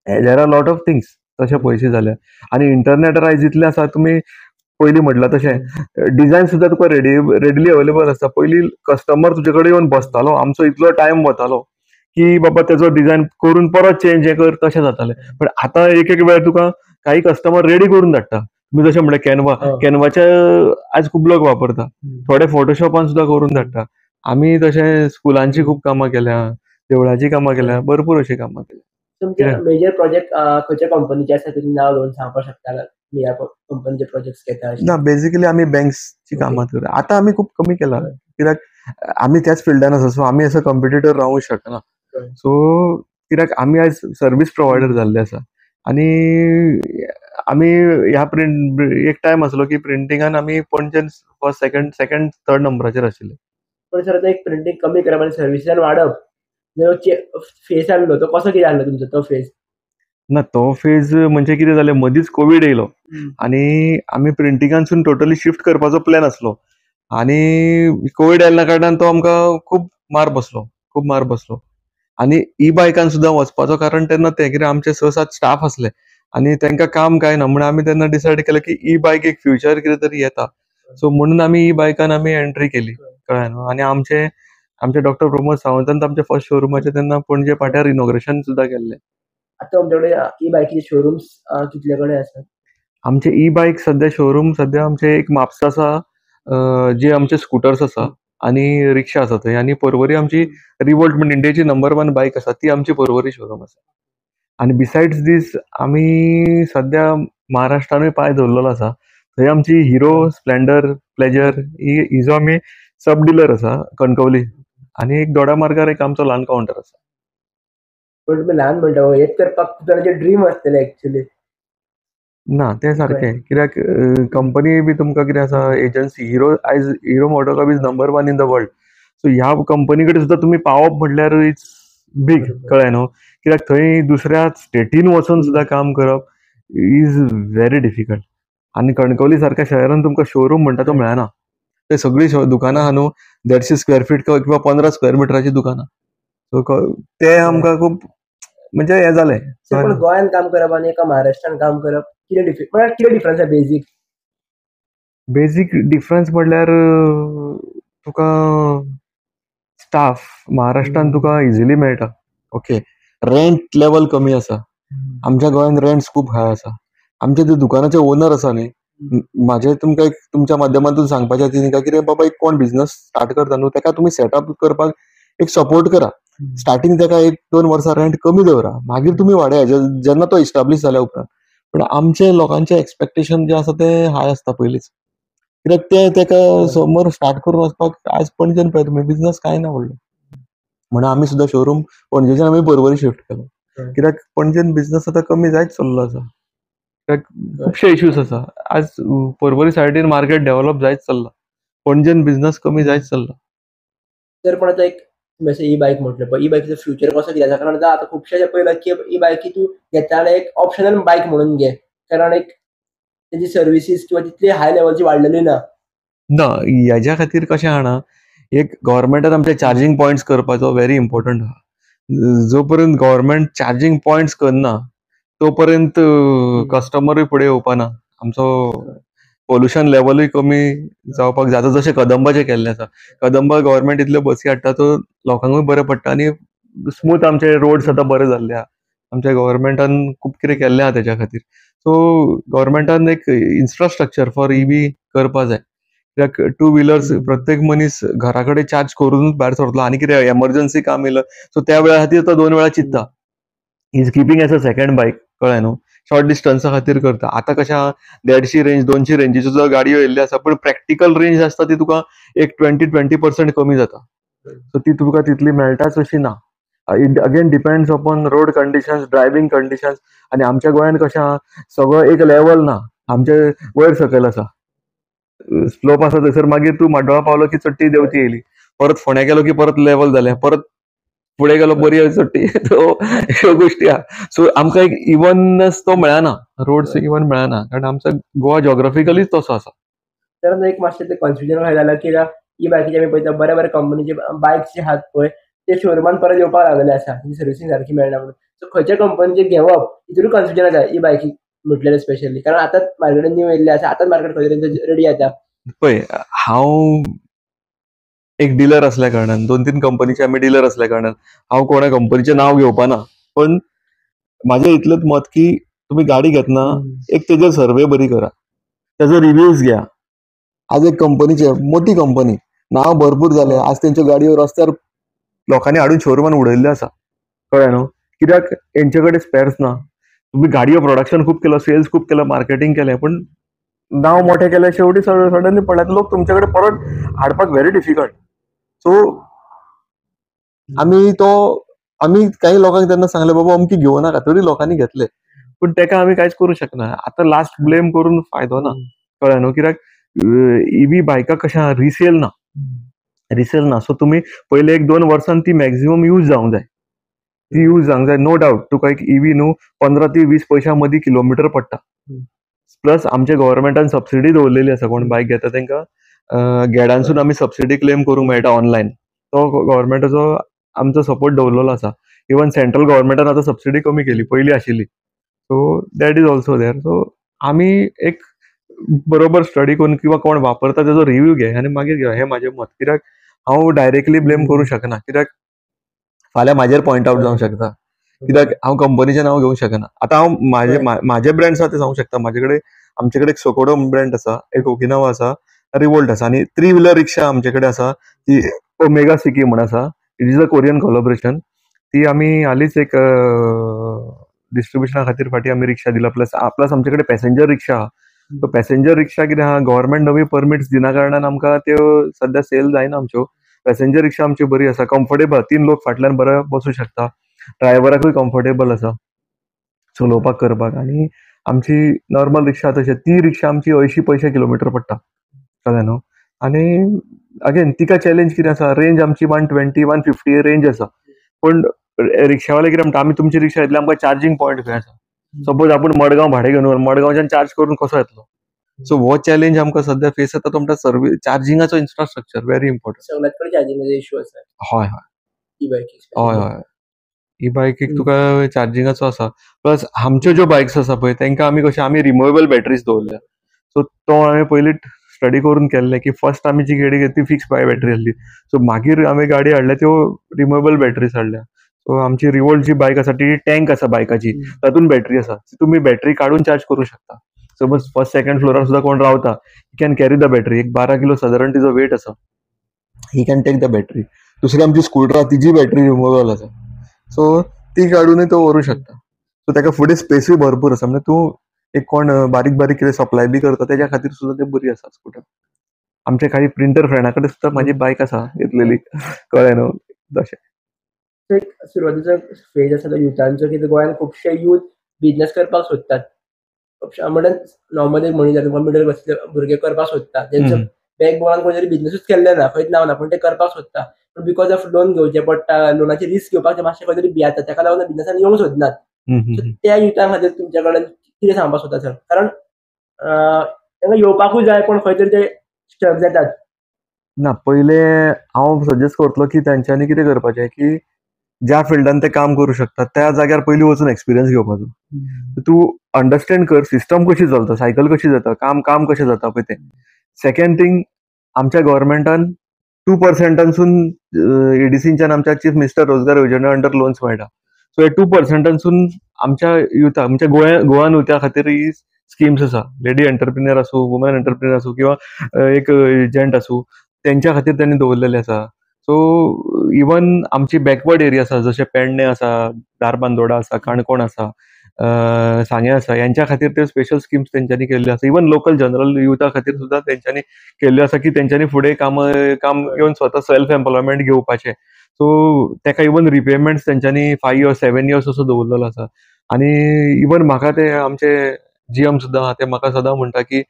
There are lot of things तशे पयशे जाल्यार. आनी इंटरनेटार आयज इतलें आसा, तुमी पयलीं म्हटलां तशें डिजायन सुद्दां तुका रेडिली अवेलेबल आसता. पयलीं कस्टमर तुजे कडेन येवन बसतालो, आमचो इतलो टायम वतालो की बाबा तेजो डिजायन करून परत चेंज हें कर, तशें जातालें. पण आतां एक एक वेळ तुका काही कस्टमर रेडी करून धाडटा. तुमी जशें म्हणलें कॅनवा, कॅनवाचे आयज खूब लोक वापरता, थोडे फोटोशॉपान सुद्दां करून धाडटा. आमी तशें स्कुलांची खूब कामां केल्या, देवळाची कामां केल्या, भरपूर अशीं कामां केल्या. तुमचे मेजर प्रोजेक्ट खंयच्या कंपनीचे आसा तुमी नांव घेवन सांगपाक शकता? ह्या कंपनीचे प्रोजेक्ट घेता? ना, बेसिकली आमी बँक्सची कामां करता. आतां आमी खूब कमी केला, कित्याक आमी त्याच फिल्डान आसा, सो आमी असो कॉम्पिटिटर रावूंक शकना. सो कित्याक आमी आयज सर्वीस प्रोवायडर जाल्ले आसा. आनी आमी ह्या प्रिंट एक टायम आसलो की प्रिंटिंगान आमी पणजेन फर्स्ट सेकंड थर्ड नंबराचेर आशिल्ले. पण सर आतां एक प्रिंटींग कमी करप आनी सर्विसान वाडप फेस आसलो तो कसो कितें आसलो तुमचो तो फेज? ना, तो फेज म्हणजे कितें जालें, मदींच कोवीड येयलो आनी आमी प्रिंटिंगानसून टोटली शिफ्ट करपाचो प्लॅन आसलो आनी कोवीड आयिल्ल्या कारणान तो आमकां खूब मार बसलो, खूब मार बसलो. आनी ई बायकान सुद्दां वचपाचो कारण तेन्ना तें कितें आमचे 6-7 स्टाफ आसले आनी तांकां काम कांय ना म्हणून आमी तेन्ना डिसायड केलें की ई बायक एक फ्युचर कितें तरी येता. सो म्हणून आमी ई बायकान आमी एंट्री केली. कळ्ळें न्हू? आनी आमचे आमचे डॉक्टर प्रमोद सावंतान आमच्या फर्स्ट शोरुमाचें तेन्ना पणजे पाट्यार इनॉग्रेशन सुद्दां केल्लें. आतां तुमचे कडेन ई बायकीचे शोरूम्स कितले कडेन आसात? आमचे ई बायक सद्या शोरूम सद्या आमचे एक म्हापसा आसा, जे आमचे स्कुटर्स आसा आनी रिक्षा आसा थंय, आनी पर्वरी आमची रिवोल्ट म्हण इंडियेची नंबर 1 बायक आसा ती आमची पर्वरी शोरूम आसा. आनी बिसायड्स दीस आमी सद्या महाराष्ट्रानूय पांय दवरलेलो आसा, थंय आमची हिरो, स्प्लेंडर, प्लेजर हिजो आमी सब डिलर आसा कणकवली, आनी एक दोडा मार्गार एक आमचो ल्हान कावंटर आसा. पण तुमी ल्हान म्हणटा हेच करपाक तुमचें ड्रीम आसतलें एक्चुअली? ना, तें सारकें, कित्याक कंपनी बी तुमकां कितें आसा एजन्सी, हिरो आयज Hero MotoCorp is number 1 in the world. So ह्या कंपनी कडेन सुद्दां तुमी पावप म्हणल्यार it's big. कळ्ळें न्हू? कित्याक थंय दुसऱ्या स्टेटीन वचून सुद्दां काम करप is very difficult. आनी कणकवली सारक्या शहरान तुमकां शोरूम म्हणटा तो मेळना. ते सगळीं दुकानां आहा न्हू 150 स्क्वेअर फीट किंवा 15 स्क्वेअर मिटराची दुकानां. सो ते आमकां खूब म्हणजे हें जालें. पण गोंयांत काम करप आनी एका महाराष्ट्रान काम करप कितें डिफरन्स, कितें डिफरन्स आसा बेजीक? बेजीक डिफरन्स म्हणल्यार तुका स्टाफ महाराष्ट्रान तुका इजिली मेळटा. ओके, रेंट लेवल कमी आसा. आमच्या गोंयांत रेंट्स खूब हाय आसा. आमच्या ते दुकानाचे ओनर आसा न्ही, म्हाजे तुमकां एक तुमच्या माध्यमांतून सांगपाचें आसा कितें बाबा एक कोण बिझनस स्टार्ट करता न्हू तेका तुमी सेटअप करपाक एक सपोर्ट करा. स्टार्टिंग तेका 1-2 वर्सां रेंट कमी दवरा, मागीर तुमी वाडया जेन्ना तो इस्टाब्लिश जाल्या उपरांत. पण आमचे लोकांचे एक्सपेक्टेशन जे आसा ते हाय आसता पयलींच, कित्याक ते तेका समोर स्टार्ट करून वचपाक आयज पणजेन पळय तुमी बिझनस कांय ना व्हडलो. म्हणून आमी सुद्दां शोरूम पणजेच्यान आमी पर्वरी शिफ्ट केलो, कित्याक पणजेन बिझनस आतां कमी जायत चल्लो आसा, कित्याक खुबशे इश्यूज आसा. आज पर्वरी सायडीन मार्केट डेव्हलप जायत चल्ला, पणजेन बिझनस कमी जायत चल्ला. तर पण आतां एक तुमी ई बायक म्हटलें पळय, ई बायकीचो फ्युचर कसो कितें आसा? कारण आतां खुबशे पळयलां की ई बायकी तूं घेता जाल्यार एक ऑप्शनल बायक म्हणून घे, कारण एक तेजी सर्विसीस किंवा तितली हाय लेवलची वाडलेली ना. ना, हेज्या खातीर कशें जाणा, एक गव्हर्मेंटान आमचे चार्जींग पॉयंट्स करपाचो व्हेरी इम्पॉर्टंट आहा. जो पर्यंत गव्हर्मेंट चार्जींग पॉयंट्स करना तो पर्यंत कस्टमरूय फुडें येवपाना. आमचो पोल्युशन लेवलूय कमी जावपाक जाय. आतां जशें कदंबाचें केल्लें आसा, कदंबा गव्हर्मेंट इतल्यो बसी हाडटा, तो लोकांकूय बरें पडटा आनी स्मूथ आमचे रोड्स आतां बरे जाल्ले आहा. आमच्या गव्हर्मेंटान खूब कितें केल्लें आहा तेज्या खातीर. सो गव्हर्मेंटान एक इन्फ्रास्ट्रक्चर फॉर ईव्ही करपा जाय. कित्याक टू व्हिलर्स प्रत्येक मनीस घरा कडेन चार्ज करूनच भायर सरतलो आनी कितें एमर्जन्सी काम येयलं, सो त्या वेळा खातीर तो 2 वेळा चिंत्ता. Is keeping as a second bike, कळ्ळें न्हू, शॉर्ट डिस्टन्सा खातीर करता. आतां कशें आहा, 150 रेंज 200 रेंजीच्यो सुद्दां गाडयो येयल्ल्यो आसा, पूण प्रॅक्टिकल रेंज आसता ती तुका एक 20% कमी जाता. सो ती तुका तितली मेळटाच अशी ना. It again depends upon road conditions, driving conditions. आनी आमच्या गोंयान कशें आहा, सगळो एक लेवल ना, आमचे वयर सकयल आसा, स्लोप आसा थंयसर. मागीर तूं माड्डोळा पावलो की चडटी देंवती येयली, परत फोंड्या गेलो की परत लेवल जालें, परत फुडें गेलो बरी चडटी. सो ह्यो गोश्टी आहा. सो आमकां एक इवननेस तो मेळना, रोड्स इवन मेळना, कारण आमचो गोवा जॉग्राफिकलीच तसो आसा. तर एक मातशें कन्फ्युजन काय जालां की ई बायकीचे आमी पळयता बऱ्या बऱ्या कंपनीचे बायक्स जे आहात पळय ते शोरुमान परत येवपाक लागले आसा, सर्विसींग सारकी मेळना म्हणून. सो खंयच्या कंपनीचे घेवप हितून कन्फ्युजन आसा ई बायकी म्हटलें स्पेशली, कारण आतांच मार्केटान न्यू येयल्ले आसा, आतांच मार्केट खंय तरी रेडी जाता. पळय, हांव एक डिलर असल्या कारणान, 2-3 कंपनीचे आमी डिलर असल्या कारणान हांव कोणा कंपनीचें नांव घेवपाना, पण म्हाजें इतलेंच मत की तुमी गाडी घेतना एक तेजेर सर्वे बरी करा, तेजो रिव्यूज घ्या. आज एक कंपनीचे मोठी कंपनी नांव भरपूर जालें, आज तेंच्यो गाडयो रस्त्यार लोकांनी हाडून शोरुमान उडयल्ल्यो आसा, कळ्ळें न्हू, कित्याक हेंचे कडेन स्पेर्स ना. तुमी गाडयो प्रोडक्शन खूब केलो, सेल्स खूब केलो, मार्केटींग केलें, पूण नांव मोठें केलें, शेवटी सडनली पडल्यार लोक तुमचे कडेन परत हाडपाक व्हेरी डिफिकल्ट. सो आमी काही लोकांक तेन्ना सांगलें, बाबा अमकी घेवं नाका, तरी लोकांनी घेतले, पूण तेका आमी कांयच करूं शकना. आतां लास्ट ब्लेम करून फायदो ना, कळ्ळें न्हू, कित्याक ईव्ही बायकां कशें आहा, रिसेल ना, रिसेल ना. सो तुमी पयले 1-2 वर्सान ती मॅक्झिमम यूज जावंक जाय, ती यूज जावंक जाय. नो डावट तुका एक ईव्ही न्हू 15 ते 20 पयशां मदीं किलोमिटर पडटा. प्लस आमच्या गव्हर्मेंटान सबसिडी दवरलेली आसा, कोण बायक घेता तेंकां गेडांसून आमी सबसिडी क्लेम करूंक मेळटा ऑनलायन. तो गव्हर्मेंटाचो आमचो सपोर्ट दवरलेलो आसा. इवन सेंट्रल गव्हर्मेंटान आतां सबसिडी कमी केली, पयलीं आशिल्ली. So that is also there. So आमी एक बरोबर स्टडी करून किंवा कोण वापरता तेजो रिव्यू घे आनी मागीर घे, हें म्हाजें मत. कित्याक हांव डायरेक्टली ब्लेम करूं शकना, कित्याक फाल्यां म्हाजेर पॉयंट आवट जावंक शकता, कित्याक हांव कंपनीचें नांव घेवंक शकना. आतां हांव म्हाजे ब्रँड्स आसा ते सांगूंक शकता. म्हाजे कडेन आमचे कडेन एक सोकोडो ब्रँड आसा, एक ओकिनावा आसा, रिवोल्ट आसा, आनी 3 व्हिलर रिक्षा आमचे कडेन आसा, ती ओमेगा सिकी म्हण आसा. It is a Korean collaboration. ती आमी हालींच एक डिस्ट्रिब्युशना खातीर फाटीं आमी रिक्षा दिला. प्लस प्लस आमचे कडेन पॅसेंजर रिक्षा आहा. सो पॅसेंजर रिक्षा कितें आहा, गव्हर्मेंट नवी परमिट्स दिना कारणान आमकां त्यो सद्या सेल जायना आमच्यो. पॅसेंजर रिक्षा आमची बरी आसा, कम्फर्टेबल, 3 लोक फाटल्यान बरे बसूं शकता, ड्रायव्हराकूय कम्फर्टेबल आसा चलोवपाक करपाक. आनी आमची नॉर्मल रिक्षा तशें ती रिक्षा आमची 80 पयशे किलोमिटर पडटा, कळ्ळें न्हू. आनी अगेन तिका चॅलेंज कितें आसा, रेंज आमची 120 150 रेंज आसा, पूण रिक्षावाले कितें म्हणटा, आमी तुमची रिक्षा घेतली, आमकां चार्जींग पॉयंट खंय आसा. सपोज आपूण मडगांव भाडें घेवन मडगांवच्यान चार्ज करून कसो येतलो. सो हो चॅलेंज आमकां सद्या फेस जाता, तो म्हणटा सर्वीस चार्जिंगाचो इन्फ्रास्ट्रक्चर व्हेरी इम्पॉर्टंट. सगळ्यात कडेन चार्जिंगाचो इशू आसा. हय हय, ई बायकीक. हय हय, ई बायकीक तुका चार्जिंगाचो आसा. प्लस आमच्यो ज्यो बायक्स आसा पळय तेंकां आमी कशें आमी रिमुवेबल बॅटरीज दवरल्या. सो तो आमी पयलीं स्टडी करून केल्लें की फर्स्ट आमी जी गाडी घेतली ती फिक्स बाय बॅटरी आसली. सो मागीर आमी गाडी हाडल्या त्यो रिमुवेबल बॅटरीज हाडल्या. सो आमची रिवोल्ट जी बायक आसा ती टँक आसा बायकाची, तातूंत बॅटरी आसा, तुमी बॅटरी काडून चार्ज करूं शकता. सपोज फर्स्ट सेकंड फ्लोरार सुद्दां कोण रावता, he can carry the battery. एक 12 किलो सादारण तिजो वेट आसा, he can take the battery. दुसरी आमची स्कूटर आसा तिजी बॅटरी रिमुवेबल आसा, सो ती काडूनय तो व्हरूं शकता. सो ताका फुडें स्पेसूय भरपूर आसा, म्हणजे तूं एक कोण बारीक बारीक कितें सप्लाय बी करता तेज्या खातीर सुद्दां ते बरी आसा स्कूटर. आमचे काही प्रिंटर फ्रेंडा कडेन सुद्दां म्हाजी बायक आसा घेतलेली, कळ्ळें न्हू. तशें एक सुरवातीचो फेज आसा तो युथांचो, की गोंयांत खुबशे यूथ बिजनेस करपाक सोदतात. म्हणल्यार नॉर्मली एक म्हणी जाता मिडल क्लासीचे भुरगे करपाक सोदता, तेंचो बॅकबोनान कोण तरी बिजनेसूच केल्ले ना, खंयच नांव ना, पूण ते करपाक सोदता. पूण because of loan घेवचें पडटा, लोनाची रिस्क घेवपाक ते मातशे खंय तरी भियेतात, ताका लागून बिजनेसान येवंक सोदनात. त्या युथां खातीर तुमच्या कडेन कितें सांगपाक सोदता सर? कारण तांकां येवपाकूय जाय, पूण खंय तरी ते स्टक जातात. ना, पयले हांव सजेस्ट करतलो की तेंच्यांनी कितें करपाचें की ज्या फिल्डान ते काम करूं शकतात त्या जाग्यार पयलीं वचून एक्सपिरियन्स घेवपाचो. तूं अंडरस्टँड कर सिस्टम कशी चलता, सायकल कशी जाता, काम काम कशें जाता पळय तें. सेकंड थींग, आमच्या गव्हर्मेंटान 2%सून एडीसीच्यान आमच्या चीफ मिनिस्टर रोजगार योजना अंडर लोन्स मेळटा. सो हे 2%सून आमच्या युथाक, आमच्या गोवान युथा खातीर ही स्किम्स आसा. लेडी एंटरप्रिन्युअर आसूं, वुमन एंटरप्रिन्युअर आसूं किंवा एक जेंट आसूं, तेंच्या खातीर तेणी दवरलेले आसा. सो इवन आमची बॅकवर्ड एरिया आसा, जशे पेडणे आसा, धारबांदोडा आसा, काणकोण आसा, सांगें आसा, यांच्या खातीर त्यो स्पेशल स्किम्स तेंच्यांनी केल्ल्यो आसा. इवन लोकल जनरल युथा खातीर सुद्दां तेंच्यांनी केल्ल्यो आसा की तेंच्यांनी फुडें काम काम घेवन स्वता सेल्फ एम्प्लॉयमेंट घेवपाचें. सो तेका इवन रिपेमेंट्स तेंच्यांनी 5 इयर्स 7 इयर्स असो दवरलेलो आसा. आनी इवन म्हाका ते आमचे जीएम सुद्दां आहा, ते म्हाका सदां म्हणटा की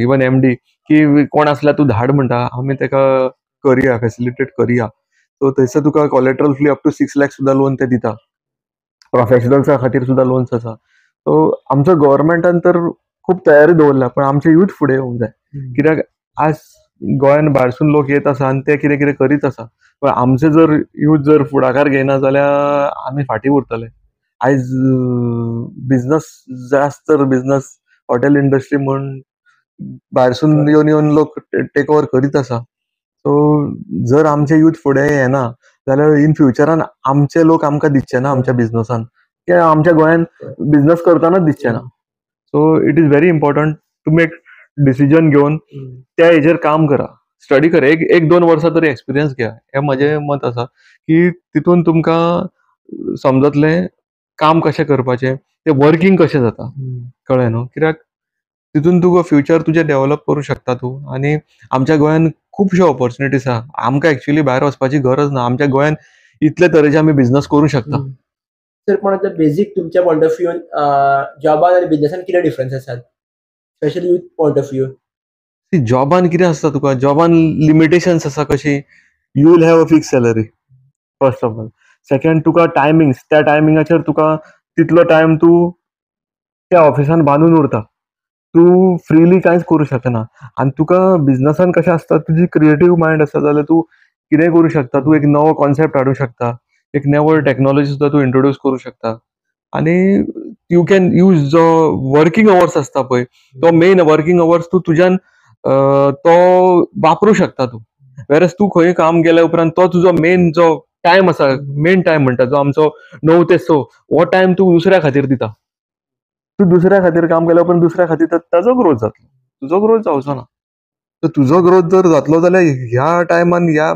इवन एमडी की कोण आसल्यार तूं धाड म्हणटा, आमी तेका करया, फेसिलिटेट करया. सो थंयसर तुका collateral free up to 6 lakh सुद्दां लोन ते दिता. प्रोफेशनल्सा खातीर सुद्दां लोन्स आसा. सो आमचो गव्हर्मेंटान तर खूब तयारी दवरल्या, पण आमचे यूथ फुडें येवंक जाय. कित्याक आज गोंयान भायरसून लोक येत आसा आनी ते कितें कितें करीत आसा, पण आमचे जर यूथ जर फुडाकार घेयना जाल्यार आमी फाटीं उरतले. आयज बिजनस जास्त तर बिजनस हॉटेल इंडस्ट्री म्हूण भायरसून येवन येवन लोक टेक ओवर करीत आसा. सो जर आमचे यूथ फुडें येना जाल्यार इन फ्युचरान आमचे लोक आमकां दिसचे ना आमच्या बिजनसान, कित्याक आमच्या गोंयान बिजनस करतानाच दिसचे ना. So it is very important to make decision घेवन त्या हेजेर काम करा, स्टडी करा, एक एक दोन वर्सां तरी एक्सपिरियन्स घेया. हें म्हजें मत आसा की तितून तुमकां समजतलें काम कशें करपाचें, तें वर्कींग कशें जाता, कळ्ळें न्हू. कित्याक तितून तुका फ्युचर तुजें डेव्हलप करूं शकता तूं. आनी आमच्या गोंयान खुबश्यो ऑपॉर्चुनिटीज आहा. आमकां एक्चुअली भायर वचपाची गरज ना. आमच्या गोंयान इतले तरेचे आमी बिजनस करूं शकता. सर, पण आतां बेजीक तुमच्या पॉयंट ऑफ व्यून जॉबान आनी बिजनसान कितें डिफरन्स आसात, specially youth point of view? जॉबान कितें आसता, तुका जॉबान लिमिटेशन्स आसा. कशी, you will have a fix salary first of all. Second, तुका टायमिंग्स, त्या टायमिंगाचेर तुका तितलो टायम तूं त्या ऑफिसान बांदून उरता, तूं फ्रिली कांयच करूं शकना. आनी तुका बिजनसान कशें आसता, तुजी क्रिएटीव मायंड आसा जाल्यार तूं कितेंय करूं शकता. तूं एक नवो कॉन्सेप्ट हाडूं शकता, एक नवो टॅक्नोलॉजी सुद्दां तूं इंट्रोड्यूस करूं शकता. आनी you can use जो वर्कींग अवर्स आसता पळय, तो मेन वर्कींग अवर्स तूं तुज्यान तो वापरूं शकता तूं. वेरस तूं खंय काम गेल्या उपरांत तो तुजो मेन जो टायम आसा, मेन टायम म्हणटा जो आमचो 9 ते 6, हो टायम तूं दुसऱ्या खातीर दिता. तूं दुसऱ्या खातीर काम केल्या उपरांत दुसऱ्या खातीर ताजो ग्रोथ जातलो, तुजो ग्रोथ जावचो ना. तर तुजो ग्रोथ जर जातलो जाल्यार ह्या टायमान ह्या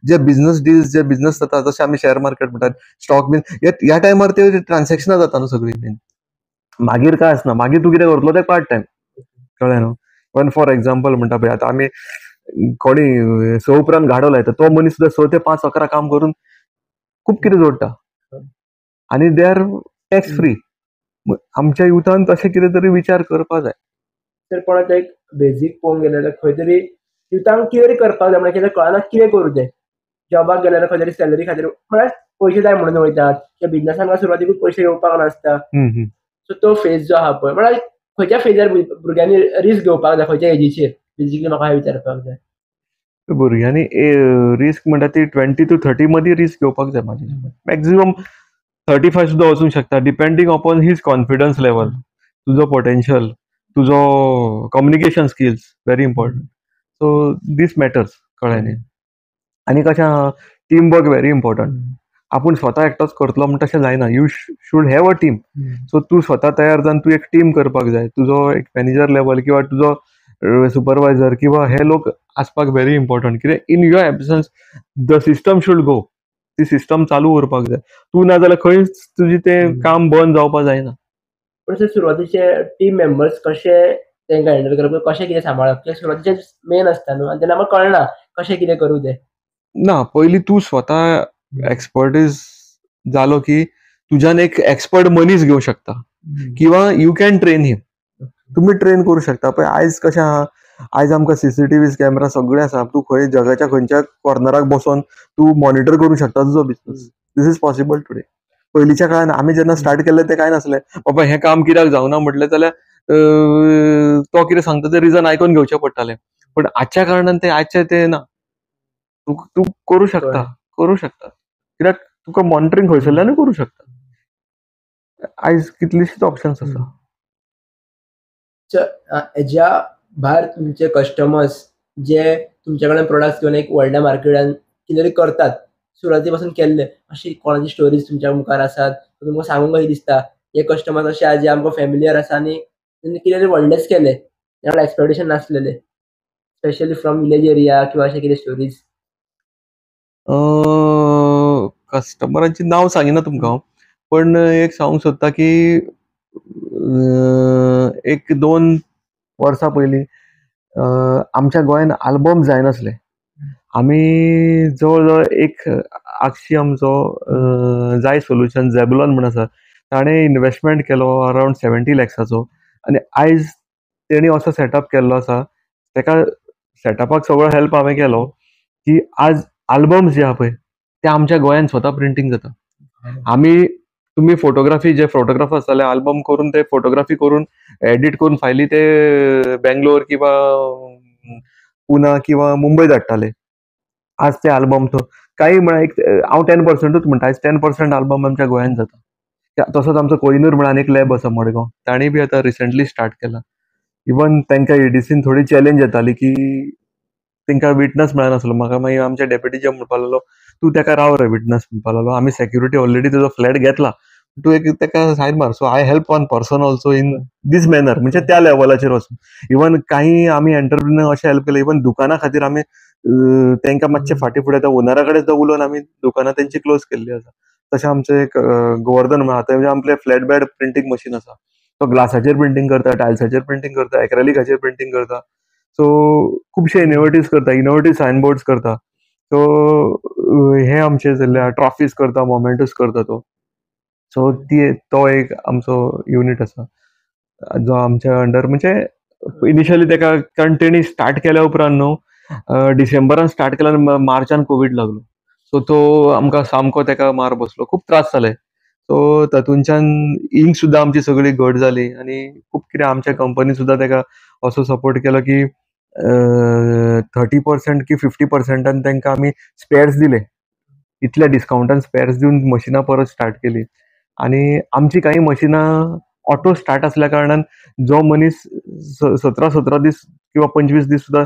जे बिजनस डील्स, जे बिजनस जाता, जशे आमी शेअर मार्केट म्हणटात, स्टॉक बीन, ह्या टायमार ते ट्रान्सॅक्शनां जाता न्हू सगळीं बीन. मागीर कांय आसना, मागीर तूं कितें करतलो तें पार्ट टायम, कळ्ळें न्हू. इवन फॉर एग्जाम्पल म्हणटा पळय, आतां आमी कोणी 6 उपरांत गाडो लायता, तो मनीस सुद्दां 6 ते 5 11 काम करून खूब कितें जोडटा आनी they are tax free. आमच्या युथान तशें कितें तरी विचार करपा जाय. तर पण आतां एक बेजीक पळोवंक गेलें जाल्यार खंय तरी युथांक कितें तरी करपाक जाय, म्हणल्यार कितें कळना कितें करूं तें. जॉबाक गेले जाल्यार खंय तरी सॅलरी खातीर म्हळ्यार पयशे जाय म्हणून वयतात, किंवा बिजनसान सुरवातीकूच पयशे येवपाक नासता. सो तो फेज जो आहा पळय, म्हळ्यार खंयच्या फेजार भुरग्यांनी रिस्क घेवपाक जाय, खंयच्या एजीचेर बेजिकली म्हाका हें विचारपाक जाय. भुरग्यांनी रिस्क म्हणटा ती 20 to 30 मदीं रिस्क घेवपाक जाय. म्हाजे मॅक्झिमम 35 सुद्दां वचूंक शकता, depending upon his confidence level, तुजो पोटेन्शियल, तुजो communication skills very important. So these matters, कळ्ळें न्ही. आनी कशें आहा, टीम वर्क व्हेरी इम्पॉर्टंट. आपूण स्वता एकटोच करतलो म्हण तशें जायना, you should have a team. So तूं स्वता तयार जावन तूं एक टीम करपाक जाय. तुजो एक मॅनेजर लेवल किंवा तुजो सुपरवायझर किंवा हे लोक आसपाक व्हेरी इम्पॉर्टंट. कित्याक in your absence the system should go, ती सिस्टम चालू उरपाक जाय. तूं ना जाल्यार खंयच तुजें तें काम बंद जावपाक जायना. पण सर, सुरवातीचे टीम मेंबर्स कशे तांकां हँडल करप, कशें कितें सांबाळप, कित्याक सुरवातीचे मेन आसता न्हू, आनी तेन्ना आमकां कळना कशें कितें करूं तें. ना, पयलीं तूं स्वता एक्सपर्टीज जालो की तुज्यान एक एक्सपर्ट मनीस घेवं शकता किंवा you can train him, तुमी ट्रेन करूं शकता. पळय आयज कशें आहा, आयज आमकां सीसीटीव्ही कॅमेरा सगळे आसा. तूं खंय जगाच्या खंयच्या कॉर्नराक बसोन तूं मॉनिटर करूं शकता तुजो business. This is possible today. पयलींच्या काळान आमी जेन्ना स्टार्ट केल्लें तें कांय नासलें. बाबा हें काम कित्याक जावना म्हटलें जाल्यार तो कितें सांगता तें रिजन आयकून घेवचें पडटालें. पण आजच्या कारणान ते आजचे ते ना, तूं करूं शकता, करूं शकता, कित्याक तुका मॉनिटरींग खंयसरल्यानूय करूं शकता. आयज कितलीशीच ऑप्शन्स आसा. हेज्या भायर तुमचे कस्टमर्स जे तुमच्या कडेन प्रोडक्ट्स घेवन एक व्हडल्या मार्केटान कितें तरी करतात, सुरवाती पासून केल्ले, अशी कोणाची स्टोरीज तुमच्या मुखार आसात, तुमकां सांगूंक कशें दिसता हे कस्टमर्स अशे आहा जे आमकां फेमिलियर आसा आनी तेणी कितें तरी व्हडलेंच केलें, एक्सपेक्टेशन नासलेलें, स्पेशली फ्रॉम विलेज एरिया किंवा अशें कितें स्टोरीज? कस्टमरांची नांव सांगिना तुमकां हांव, पण एक सांगूंक सोदता की 1-2 वर्सां पयलीं आमच्या गोंयान आल्बम जायनासले. आमी जवळ जवळ एक आगशी आमचो जाय सोल्युशन झेबलॉन म्हण आसा, ताणें इनवेस्टमेंट केलो अरावंड 70 लॅक्साचो, आनी आयज तेणी असो सेटअप केल्लो आसा, तेका सेटअपाक सगळो हेल्प हांवें केलो की आज आल्बम्स जे आहा पळय ते आमच्या गोंयान स्वता प्रिंटींग जाता. आमी तुमी फोटोग्राफी, जे फोटोग्राफर आसताले आल्बम करून ते फोटोग्राफी करून एडिट करून फायली ते बेंगलोर किंवा पुना किंवा मुंबय धाडटाले. आज ते आल्बम तो काही म्हळ्यार एक हांव 10%ूच म्हणटा, आयज 10% आल्बम आमच्या गोंयान जाता. तसोच आमचो कोहिनूर म्हणून एक लॅब आसा मडगांव, तांणी बी आतां रिसंटली स्टार्ट केला. इवन तांकां एडीसीन थोडी चॅलेंज येताली की तांकां विटनस मेळनासलो. म्हाका मागीर आमच्या डेप्युटी जी म्हणपाक लागलो, तूं ताका राव रे विटनस म्हणपाक लागलो, आमी सेक्युरिटी ऑलरेडी तुजो फ्लॅट घेतला, तूं एक ताका सायन मार. So I help one person also in this manner, म्हणजे त्या लेवलाचेर वचून. इवन काही आमी एंटरप्रिनर अशें हेल्प केलें, इवन दुकाना खातीर आमी तांकां मातशें फाटीं फुडें आतां ओनरा कडेन सुद्दां उलोवन आमी दुकानां तेंची क्लोज केल्ली आसा. तशें आमचें एक गोवर्धन म्हणा, आतां आमचें फ्लॅट बेड प्रिंटींग मशीन आसा, तो ग्लासाचेर प्रिंटींग करता, टायल्साचेर प्रिंटींग करता, एक्रेलिकाचेर प्रिंटींग करता. सो खुबशे इनोवेटिव्स करता, इनोवेटीव सायन बोर्ड्स करता. सो हे आमचे जाल्ले ट्रॉफीज करता, मोमेंटूस करता तो. सो ती तो एक आमचो युनीट आसा जो आमच्या अंडर, म्हणजे इनिशियली तेका कारण तेणी स्टार्ट केल्या उपरांत न्हू डिसेंबरान स्टार्ट केल्या मार्चान कोवीड लागलो. सो तो आमकां सामको तेका मार बसलो, खूब त्रास जाले. सो तातूंच्यान इंक सुद्दां आमची सगळी घट जाली आनी खूब कितें आमच्या कंपनी सुद्दां तेका असो सपोर्ट केलो की 30% की 50%आन तांकां आमी स्पेर्स दिले, इतल्या डिस्कावंटान स्पेर्स दिवन मशिनां परत स्टार्ट केली. आनी आमची काही मशिनां ऑटो स्टार्ट आसल्या कारणान जो मनीस 17-17 दीस किंवा 25 दीस सुद्दां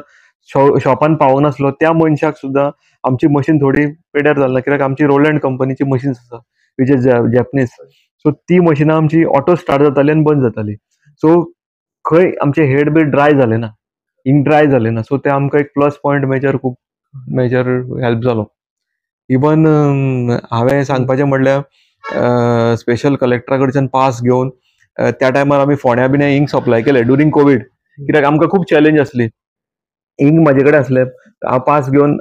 शॉपान पावनासलो त्या मनशाक सुद्दां आमची मशीन थोडी पेड्यार जाली ना, कित्याक आमची रोलँड कंपनीची मशीन्स आसा which is Japanese. सो ती मशिनां आमची ऑटो स्टार्ट जाताली आनी बंद जाताली. सो खंय आमचे हेड बी ड्राय जाले ना, इंक ड्राय जाले ना. सो ते आमकां एक प्लस पॉयंट मेजर, खूब मेजर हेल्प जालो. इवन हांवें सांगपाचें म्हणल्यार स्पेशल कलेक्टरा कडच्यान पास घेवन त्या टायमार आमी फोंड्या बिन्या इंक सप्लाय केले ड्युरींग कोवीड, कित्याक आमकां खूब चॅलेंज आसली. इंक म्हाजे कडेन आसले, हांव पास घेवन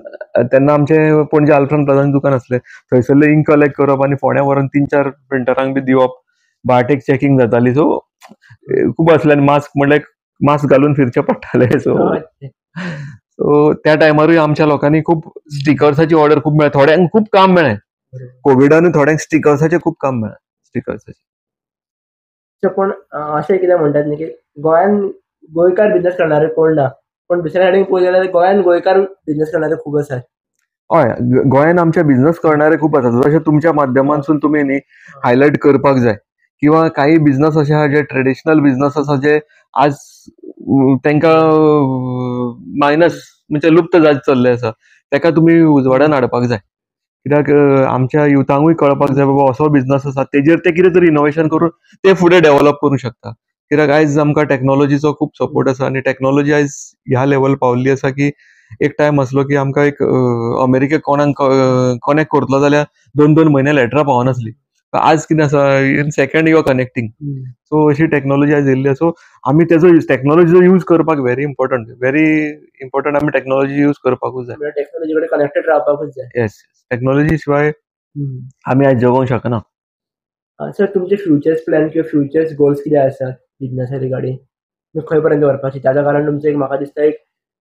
तेन्ना आमचे पणजे आल्फ्रान प्लाझान दुकान आसलें, थंयसरलें इंक कलेक्ट करप आनी फोंड्या व्हरोन 3-4 प्रिंटरांक बी दिवप, बाटेक चॅकींग जाताली. सो खूब आसलें आनी मास्क म्हणल्यार मास्क घालून फिरचें पडटालें. सो सो त्या टायमारूय आमच्या लोकांनी खूब स्टिकर्साची ऑर्डर खूब मेळ्ळी, थोड्यांक खूब काम मेळ्ळें कोविडानूय, थोड्यांक स्टिकर्साचें खूब काम मेळ्ळें स्टिकर्साचें. पण अशें कितें म्हणटात न्ही की गोंयान गोंयकार बिजनेस करणारे कोण ना, पण दुसऱ्या सायडीन पळोवंक गेल्यार गोंयान गोंयकार बिजनेस करणारे खूब आसात. हय, गोंयान आमच्या बिजनेस करणारे खूब आसात. जशें तुमच्या माध्यमांतसून तुमी न्ही हायलायट करपाक जाय किंवा काही बिजनेस अशे आहा जे ट्रेडिशनल बिजनेस आसा जे आज तांकां मायनस म्हणजे लुप्त जायत चल्ले आसा, ताका तुमी उजवाडान हाडपाक जाय. कित्याक आमच्या युथांकूय कळपाक जाय बाबा असो बिजनेस आसा, तेजेर ते कितें तरी इनोवेशन करून ते फुडें डेव्हलप करूंक शकता. कित्याक आयज आमकां टॅक्नोलॉजीचो खूब सपोर्ट आसा आनी टॅक्नोलॉजी आयज ह्या लेवल पावल्ली आसा की एक टायम आसलो की आमकां एक अमेरिकेक कोणाक कनेक्ट करतलो जाल्यार 2-2 म्हयने लेटरां पावनासली. आज कितें आसा, in second you are connecting. So अशी टॅक्नोलॉजी आयज येयल्ली आसा. सो आमी तेजो टॅक्नोलॉजीचो यूज करपाक व्हेरी इम्पॉर्टंट, व्हेरी इम्पॉर्टंट. आमी टॅक्नोलॉजी यूज करपाकूच जाय, टॅक्नोलॉजी कडेन कनेक्टेड रावपाकूच जाय. येस, टॅक्नोलॉजी शिवाय आमी आयज जगोंक शकना. सर, तुमचे फ्युचर्स प्लॅन किंवा फ्युचर्स गोल्स कितें आसात बिजनेसा रिगार्डींग, खंय पर्यंत व्हरपाची? ताच्या कारण तुमचो एक म्हाका दिसता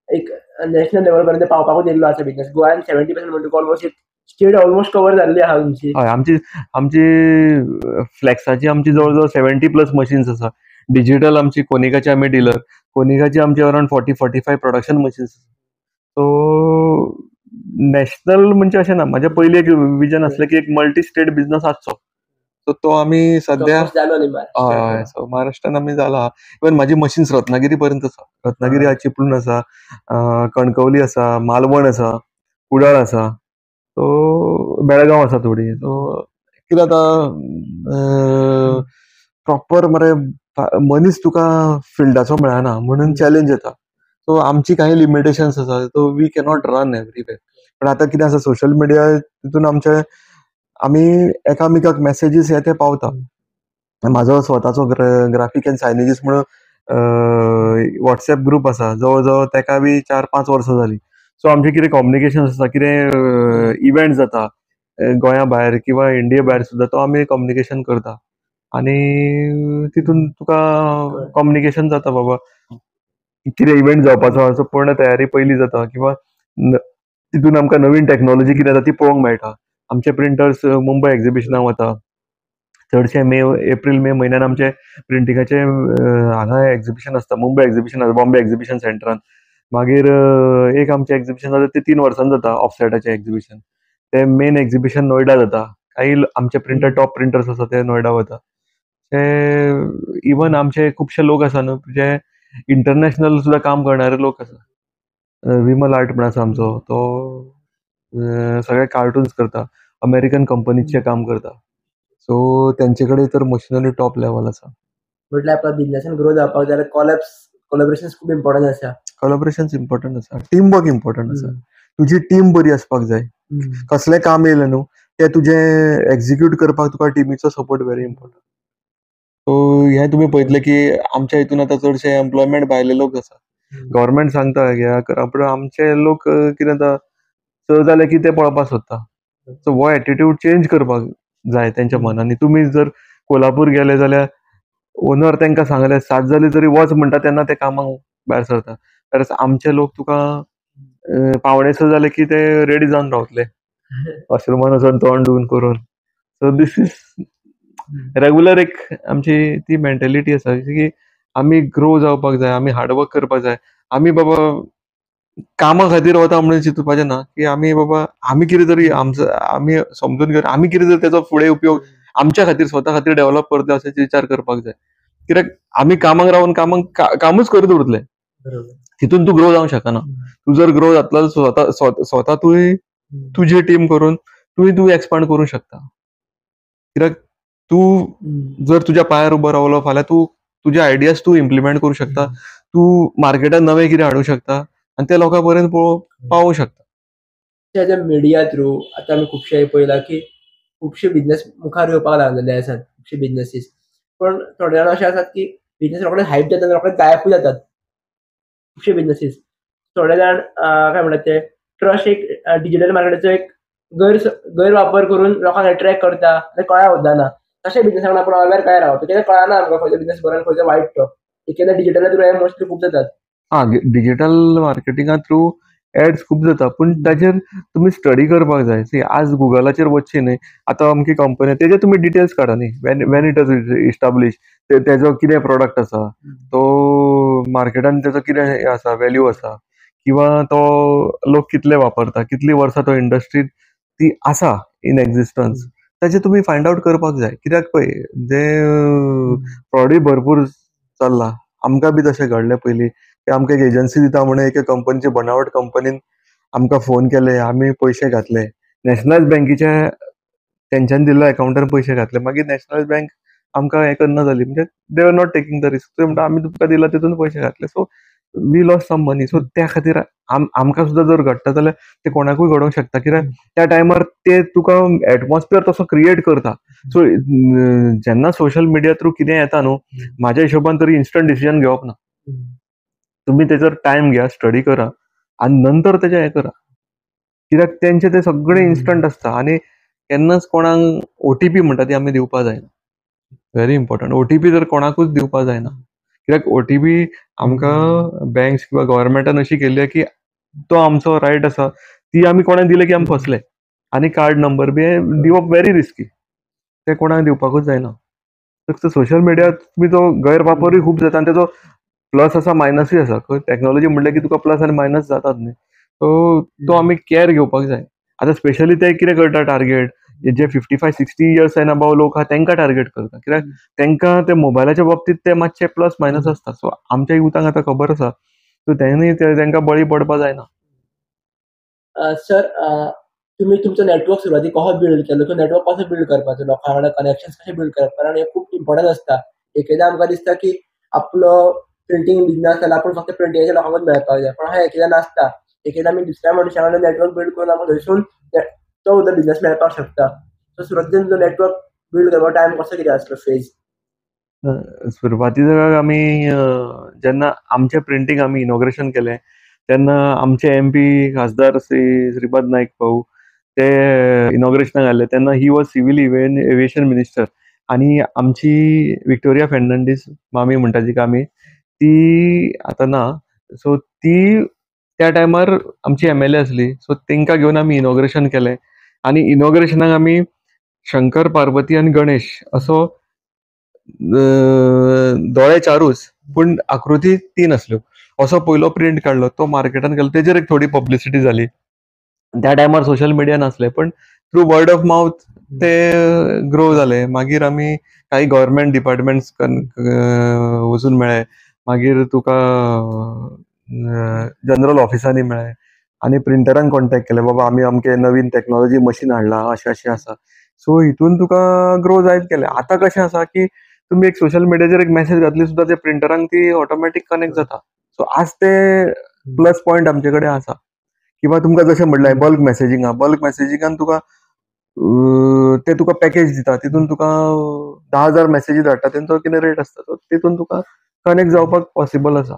एक नॅशनल लेवल पर्यंत पावपाकूच येयल्लो आसा बिजनेस. गोंयान 70% म्हणटकच ऑलमोस्ट एक स्टेट ऑलमोस्ट कवर जाल्ली आहा तुमची. हय, आमची आमची फ्लॅक्साची आमची जवळ जवळ 70+ मशीन्स आसा. डिजिटल आमची कोनिकाची आमी डिलर, कोनिकाची आमची around 40-45 production machines. So national म्हणजे अशें ना, म्हाजें पयलीं एक विजन आसलें की एक मल्टी स्टेट बिजनस आसचो. सो तो आमी सद्या हय, सो महाराष्ट्रान आमी जाला. इवन म्हाजी मशीन्स रत्नागिरी पर्यंत आसा. रत्नागिरी आसा, चिपळूण आसा, कणकवली आसा, मालवण आसा, कुडाळ आसा, सो बेळगांव आसा थोडी. सो कितें जाता, प्रॉपर मरे मनीस तुका फिल्डाचो मेळना म्हणून चॅलेंज येता. सो आमची काही लिमिटेशन्स आसा, so we cannot run everywhere. पण आतां कितें आसा, सोशल मिडिया तितून आमचे आमी एकामेकाक मॅसेजीस हे ते पावता. म्हाजो स्वताचो ग्राफीक एंड सायनेजीस म्हणून वॉट्सएप ग्रूप आसा, जवळ जवळ तेका बी 4-5 वर्सां जालीं. सो आमचें कितें कम्युनिकेशन आसा, कितें इव्हेंट जाता गोंया भायर किंवा इंडिये भायर सुद्दां, तो आमी कम्युनिकेशन करता आनी तितून तुका कम्युनिकेशन जाता बाबा कितें इव्हेंट जावपाचो आसा, पूर्ण तयारी पयली जाता किंवा तितून आमकां नवीन टॅक्नोलॉजी कितें जाता ती पळोवंक मेळटा. आमचे प्रिंटर्स मुंबय एग्जिबिशनाक वता, चडशे मे एप्रील मे म्हयन्यान आमचे प्रिंटिंगाचे हांगा एग्जिबिशन आसता, मुंबय एग्जिबिशन आसता, बॉम्बे एग्जिबिशन सेंटरान. मागीर एक आमचें एग्जिबिशन जाता ते 3 वर्सांनी जाता, ऑफसेटाचें एग्जिबिशन. ते मेन एग्जिबिशन नोयडा जाता. काही आमचे प्रिंटर टॉप प्रिंटर्स आसा ते नोयडा वता. ते इवन आमचे खुबशे लोक आसा न्हू जे इंटरनॅशनल सुद्दां काम करणारे लोक आसा. विमल आर्ट म्हण आसा आमचो, तो सगळे कार्टून्स करता, अमेरिकन कंपनीचे काम करता. सो तेंचे कडेन तर मशिनरी टॉप लेवल आसा. म्हटल्यार आपलो बिजनेसान ग्रो जावपाक जाल्यार कोलॅबोरेशन खूब इम्पॉर्टंट आसा. कोलॅबोरेशन इम्पॉर्टंट आसा, टीम वर्क इम्पॉर्टंट आसा. तुजी टीम बरी आसपाक जाय. कसलें काम येयलें न्हू तें तुजें एक्झिक्यूट करपाक तुका टिमीचो सपोर्ट व्हेरी इम्पॉर्टंट. सो हें तुमी पळयतले की आमच्या हितून आतां चडशे एम्प्लॉयमेंट भायले लोक आसा. गव्हर्मेंट सांगता ह्या करा, पूण आमचे लोक कितें जाता, चड जालें की ते पळोवपाक सोदता. सो हो एटिट्यूड चेंज करपाक जाय तेंच्या मनांनी. तुमी जर कोल्हापूर गेले जाल्यार ओनर तांकां सांगले 7 जाली तरी वच म्हणटा तेन्ना ते कामाक भायर सरता. तर आमचे लोक तुका 5:45 जाले की ते रेडी जावन रावतले वॉशरुमान वचोन तोंड धुवन करून. सो these is regular एक आमची ती मेंटेलिटी आसा की आमी ग्रो जावपाक जाय, आमी हार्डवर्क करपाक जाय. आमी बाबा कामा खातीर वता म्हणून चिंतपाचें ना की आमी बाबा आमी कितें तरी आमचो आमी समजून घेवन आमी कितें तरी तेचो फुडें उपयोग आमच्या खातीर स्वता खातीर डेव्हलप करतले अशें विचार करपाक जाय. कित्याक आमी कामाक रावन कामाक कामूच करीत उरतले, तितून तूं ग्रो जावंक शकना. तूं जर ग्रो जातलो स्वता स्वता तुवें तुजी टीम करून तुवें तूं एक्सपांड करूंक शकता. कित्याक तूं जर तुज्या पांयार उबो रावलो फाल्यां तूं तुजे आयडियाज तूं इम्प्लिमेंट करूंक शकता, तूं मार्केटान नवें कितें हाडूंक शकता आनी ते लोकां पर्यंत पावोवंक शकता. एज अ मिडिया थ्रू आतां आमी खुबशे पळयलां की खुबशे बिजनेस मुखार येवपाक लागलेले आसात, खुबशे बिजनेसीस. पण थोडे जाण अशे आसात की बिजनेस रोखडे हायप जातात, रोखडे गायबूय जातात खुबशे बिजनेसीस. थोडे जाण काय म्हणटात ते ट्रस्ट एक डिजिटल मार्केटाचो एक गैरवापर करून लोकांक एट्रॅक्ट करता आनी कळ्ळा सुद्दां. तशे बिजनेसाक आपूण अवेर काय रावप, कित्याक कळना आमकां खंयचो बिजनेस बरो आनी खंयचो वायट तो. एक डिजिटला थ्रू हे मोस्टली खूब जातात. हा, डिजिटल मार्केटिंगा थ्रू एड्स खूब जाता, पूण ताजेर तुमी स्टडी करपाक जाय. सी आज गुगलाचेर वचचें न्हय, आतां अमकी कंपनी तेजे तुमी डिटेल्स काडा न्ही, when it is establish, तेजो कितें प्रोडक्ट आसा, तो मार्केटान तेजो कितें आसा, वेल्यू आसा, किंवा तो लोक कितले वापरता, कितली वर्सां तो इंडस्ट्रीत ती आसा इन एक्झिस्टन्स, ताजें तुमी फायंड आवट करपाक जाय. कित्याक पळय जे फ्रॉडूय भरपूर चल्ला. आमकां बी तशें घडलें पयलीं की आमकां एक एजन्सी दिता म्हणून एके कंपनीचे बनावट कंपनीन आमकां फोन केले, आमी पयशे घातले, नॅशनलायज बँकेचे तेंच्यांनी दिल्ल्या अकावंटार पयशे घातले, मागीर नॅशनलायज बँक आमकां हें करना जाली, म्हणजे they are not taking the risk. म्हणटा आमी तुमकां दिला तितून पयशे घातले, so we lost some money. So त्या खातीर आमकां सुद्दां जर घडटा जाल्यार ते कोणाकूय घडोवंक शकता, कित्याक त्या टायमार ते तुका एटमॉस्फियर तसो क्रिएट करता. सो जेन्ना सोशल मिडिया थ्रू कितें येता न्हू, म्हाज्या हिशोबान तरी इन्स्टंट डिसिजन घेवप ना. तुम्ही तेजर टायम घ्या, स्टडी करा आनी नंतर तेजें हें करा, कित्याक तेंचे ते सगळे इन्स्टंट आसता. आनी केन्नाच कोणाक ओटीपी म्हणटा ती आमी दिवपा जायना, व्हेरी इम्पॉर्टंट. ओटीपी जर कोणाकूच दिवपा जायना, कित्याक ओटीपी आमकां बँक्स किंवा गव्हर्मेंटान अशी केल्ली की तो आमचो रायट आसा, ती आमी कोणाक दिले की आमी फसले. आनी कार्ड नंबर बी दिवप व्हेरी रिस्की, ते कोणाक दिवपाकूच जायना. फक्त सोशल मिडिया तुमी तो गैरवापरूय खूब जाता आनी तेजो प्लस आसा मायनसूय आसा. टॅक्नोलॉजी म्हणलें की तुका प्लस आनी मायनस जातात न्ही. सो तो आमी कॅर घेवपाक जाय. आतां स्पेशली ते कितें करता टार्गेट जे 55-60 इयर्स एन अबाव लोक आहा तांकां टार्गेट करता, कित्याक तांकां ते मोबायलाच्या बाबतींत ते मातशे प्लस मायनस आसता. सो आमच्या युथांक आतां खबर आसा, सो तेणी तांकां बळी पडपा जायना. सर, तुम्ही तुमचो नेटवर्क सुरवातीक कसो बिल्ड केलो? तो नेटवर्क कसो बिल्ड करपाचो, लोकां वांगडा कनेक्शन कशें बिल्ड करप, कारण हें खूब इम्पॉर्टंट आसता. एकदा आमकां दिसता की आपलो प्रिंटींग बिजनस जाल्यार आपूण फक्त प्रिंटिंगाच्या लोकांकूच मेळपाक जाय, पण अशें एकदा नासता. एकदा आमी दुसऱ्या मनशा वांगडा नेटवर्क बिल्ड करून आमकां थंयसून तो सुद्दां बिजनस मेळपाक शकता. सो सुरवातीन तुमचो नेटवर्क बिल्ड करपाक टायम कसो कितें आसलो फेज? सुरवातीक आमी जेन्ना आमचें प्रिंटींग आमी इनॉग्रेशन केलें तेन्ना आमचे एमपी खासदार श्री श्रीपाद नायक भाऊ ते इनॉग्रेशनाक आयले तेन्ना he was civil aviation minister. आनी आमची विक्टोरिया फेर्नांडीस मामी म्हणटा जिका आमी, ती आतां ना, सो ती त्या टायमार आमची एमएलए आसली. सो तांकां घेवन आमी इनॉग्रेशन केलें आनी इनॉग्रेशनाक आमी शंकर, पार्वती आनी गणेश असो दोळे चारूच पूण आकृती 3 आसल्यो असो पयलो प्रिंट काडलो, तो मार्केटान गेलो, तेजेर एक थोडी पब्लिसिटी जाली. त्या टायमार सोशल मिडिया नासले पण थ्रू वर्ड ऑफ माउथ ते ग्रो जाले. मागीर आमी काही गव्हर्मेंट डिपार्टमेंट्स वचून मेळ्ळे, मागीर तुका जनरल ऑफिसांनी मेळ्ळे आनी प्रिंटरांक कॉन्टेक्ट केले, बाबा आमी अमके नवीन टॅक्नोलॉजी मशीन हाडला, अशें अशें आसा. सो हितून तुका ग्रो जायत गेले. आतां कशें आसा की तुमी एक सोशल मिडियाचेर एक मॅसेज घातली सुद्दां ते प्रिंटरांक ती ऑटोमॅटीक कनेक्ट जाता. सो आज ते प्लस पॉयंट आमचे कडेन आसा. किंवा तुमकां जशें म्हणलें बल्क मॅसेजींग आहा, बल्क मॅसेजींगान तुका ते तुका पॅकेज दिता, तितून तुका 10,000 मॅसेजी धाडटा, तेंचो कितें रेट आसता, सो तितून तुका कनेक्ट जावपाक पॉसिबल आसा.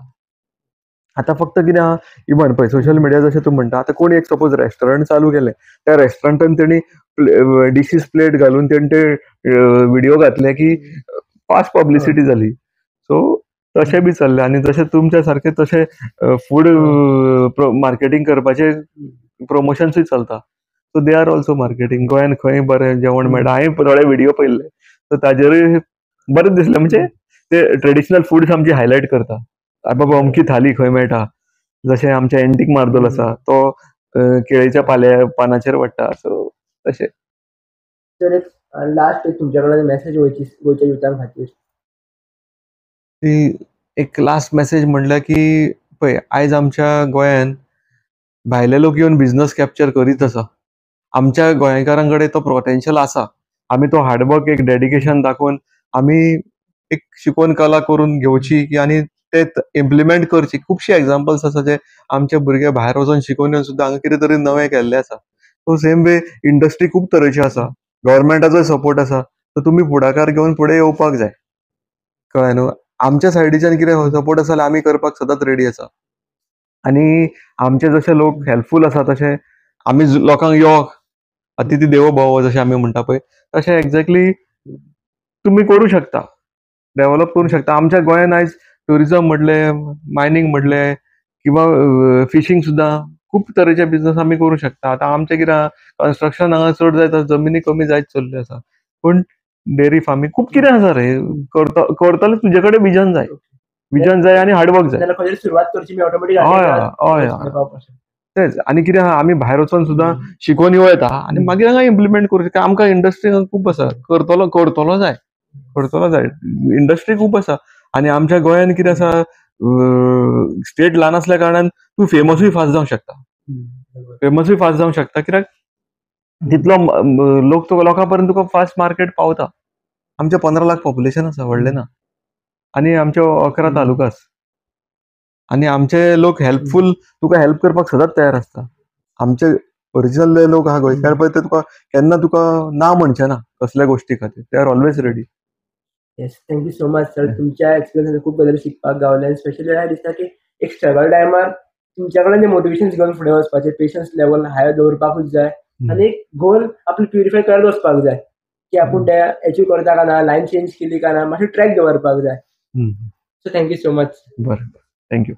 आतां फक्त कितें आहा, इवन पळय सोशल मिडिया जशें तूं म्हणटा, आतां कोणी एक सपोज रेस्टॉरंट चालू केलें, त्या रेस्टॉरंटान तेणी डिशीज प्लेट घालून तेणी ते विडियो घातले की फास्ट पब्लिसिटी जाली. सो तशें बी चल्लें. आनी जशें तुमच्या सारकें तशें फूड मार्केटींग करपाचें प्रमोशन्सूय चलता. So they are also marketing. गोंयान खंय बरें जेवण मेळटा, हांवें थोडे विडियो पळयल्ले, सो ताजेरूय बरें दिसलें. म्हणजे ते ट्रेडिशनल फूड्स आमची हायलायट करता, बाबा अमकी थाली खंय मेळटा, जशें आमचें एंटीक मार्दोल आसा तो केळीच्या पाल्या पानाचेर वाडटा. सो तशें. तर एक लास्ट एक तुमच्या कडल्यान मॅसेज गोंयच्या युथां खातीर. ती एक लास्ट मॅसेज म्हणल्यार की पळय आयज आमच्या गोंयान भायले लोक येवन बिजनस कॅप्चर करीत आसा. आमच्या गोंयकारां कडेन तो पोटेन्शियल आसा. आमी तो हार्डवर्क एक डेडिकेशन दाखोवन आमी एक शिकोवन कला करून घेवची की आनी ते इम्प्लिमेंट करची. खुबशी एग्जाम्पल्स आसा जे आमचे भुरगे भायर वचून शिकोवन येवन सुद्दां हांगा कितें तरी नवें केल्लें आसा. सो सेम वे इंडस्ट्री खूब तरेची आसा, गव्हर्मेंटाचोय सपोर्ट आसा. सो तुमी फुडाकार घेवन फुडें येवपाक जाय, कळ्ळें न्हू. आमच्या सायडीच्यान कितें सपोर्ट आसा जाल्यार आमी करपाक सदांच रेडी आसा. आनी आमचे जशे लोक हेल्पफूल आसा तशे आमी लोकांक यो अतिथी देवो भव जशें आमी म्हणटा पळय तशें एक्झॅक्टली तुमी करूं शकता, डेव्हलप करूं शकता. आमच्या गोंयान आयज ट्युरिजम म्हटलें, मायनींग म्हटलें किंवा फिशींग सुद्दां खूब तरेचे बिजनस आमी करूं शकता. आतां आमचें कितें आहा, कन्स्ट्रक्शन हांगा चड जायत, जमिनी कमी जायत चल्ल्यो आसा, पूण डेअरी फार्मींग खूब कितें आसा रे. करतले तुजे कडेन विजन जाय, विजन जाय आनी हार्डवर्क जाय. सुरवात करची ऑटोमॅटीक. हय हय हय तेच. आनी कितें आहा, आमी भायर वचोन सुद्दां शिकोवन येवं येता आनी मागीर हांगा इम्प्लिमेंट करूं शकता. आमकां इंडस्ट्री खूब आसा, करतलो जाय, करतलो जाय. इंडस्ट्री खूब आसा. आनी आमच्या गोंयान कितें आसा, स्टेट ल्हान आसल्या कारणान तूं फेमसूय फास्ट जावंक शकता, फेमसूय फास्ट जावंक शकता, कित्याक तितलो लोक तुका लोकां पर्यंत तुका फास्ट मार्केट पावता. आमचें 15 लाख पॉप्युलेशन आसा, व्हडलें ना, आनी आमच्यो 11 तालुकास, आनी आमचे लोक हेल्पफूल, तुका हेल्प करपाक सदांच तयार आसता. आमचे ओरिजिनल लोक आहा गोंयकार पळय, ते तुका केन्ना तुका ना म्हणचे ना कसल्या गोश्टी खातीर, they are always ready. Yes, thank you so much sir. तुमच्या एक्सपिरियन्सान खूब गजाली शिकपाक गावले आनी स्पेशली अशें दिसता की एक स्ट्रगल टायमार तुमच्या कडल्यान जें मोटिवेशन घेवन फुडें वचपाचें, पेशन्स लेवल हाय दवरपाकूच जाय आनी एक गोल आपलो प्युरिफाय करत वचपाक जाय की आपूण ते एचीव करता काय ना, लायन चेंज केली काय ना, मातशें ट्रॅक दवरपाक जाय. So thank you so much. बरें, thank you.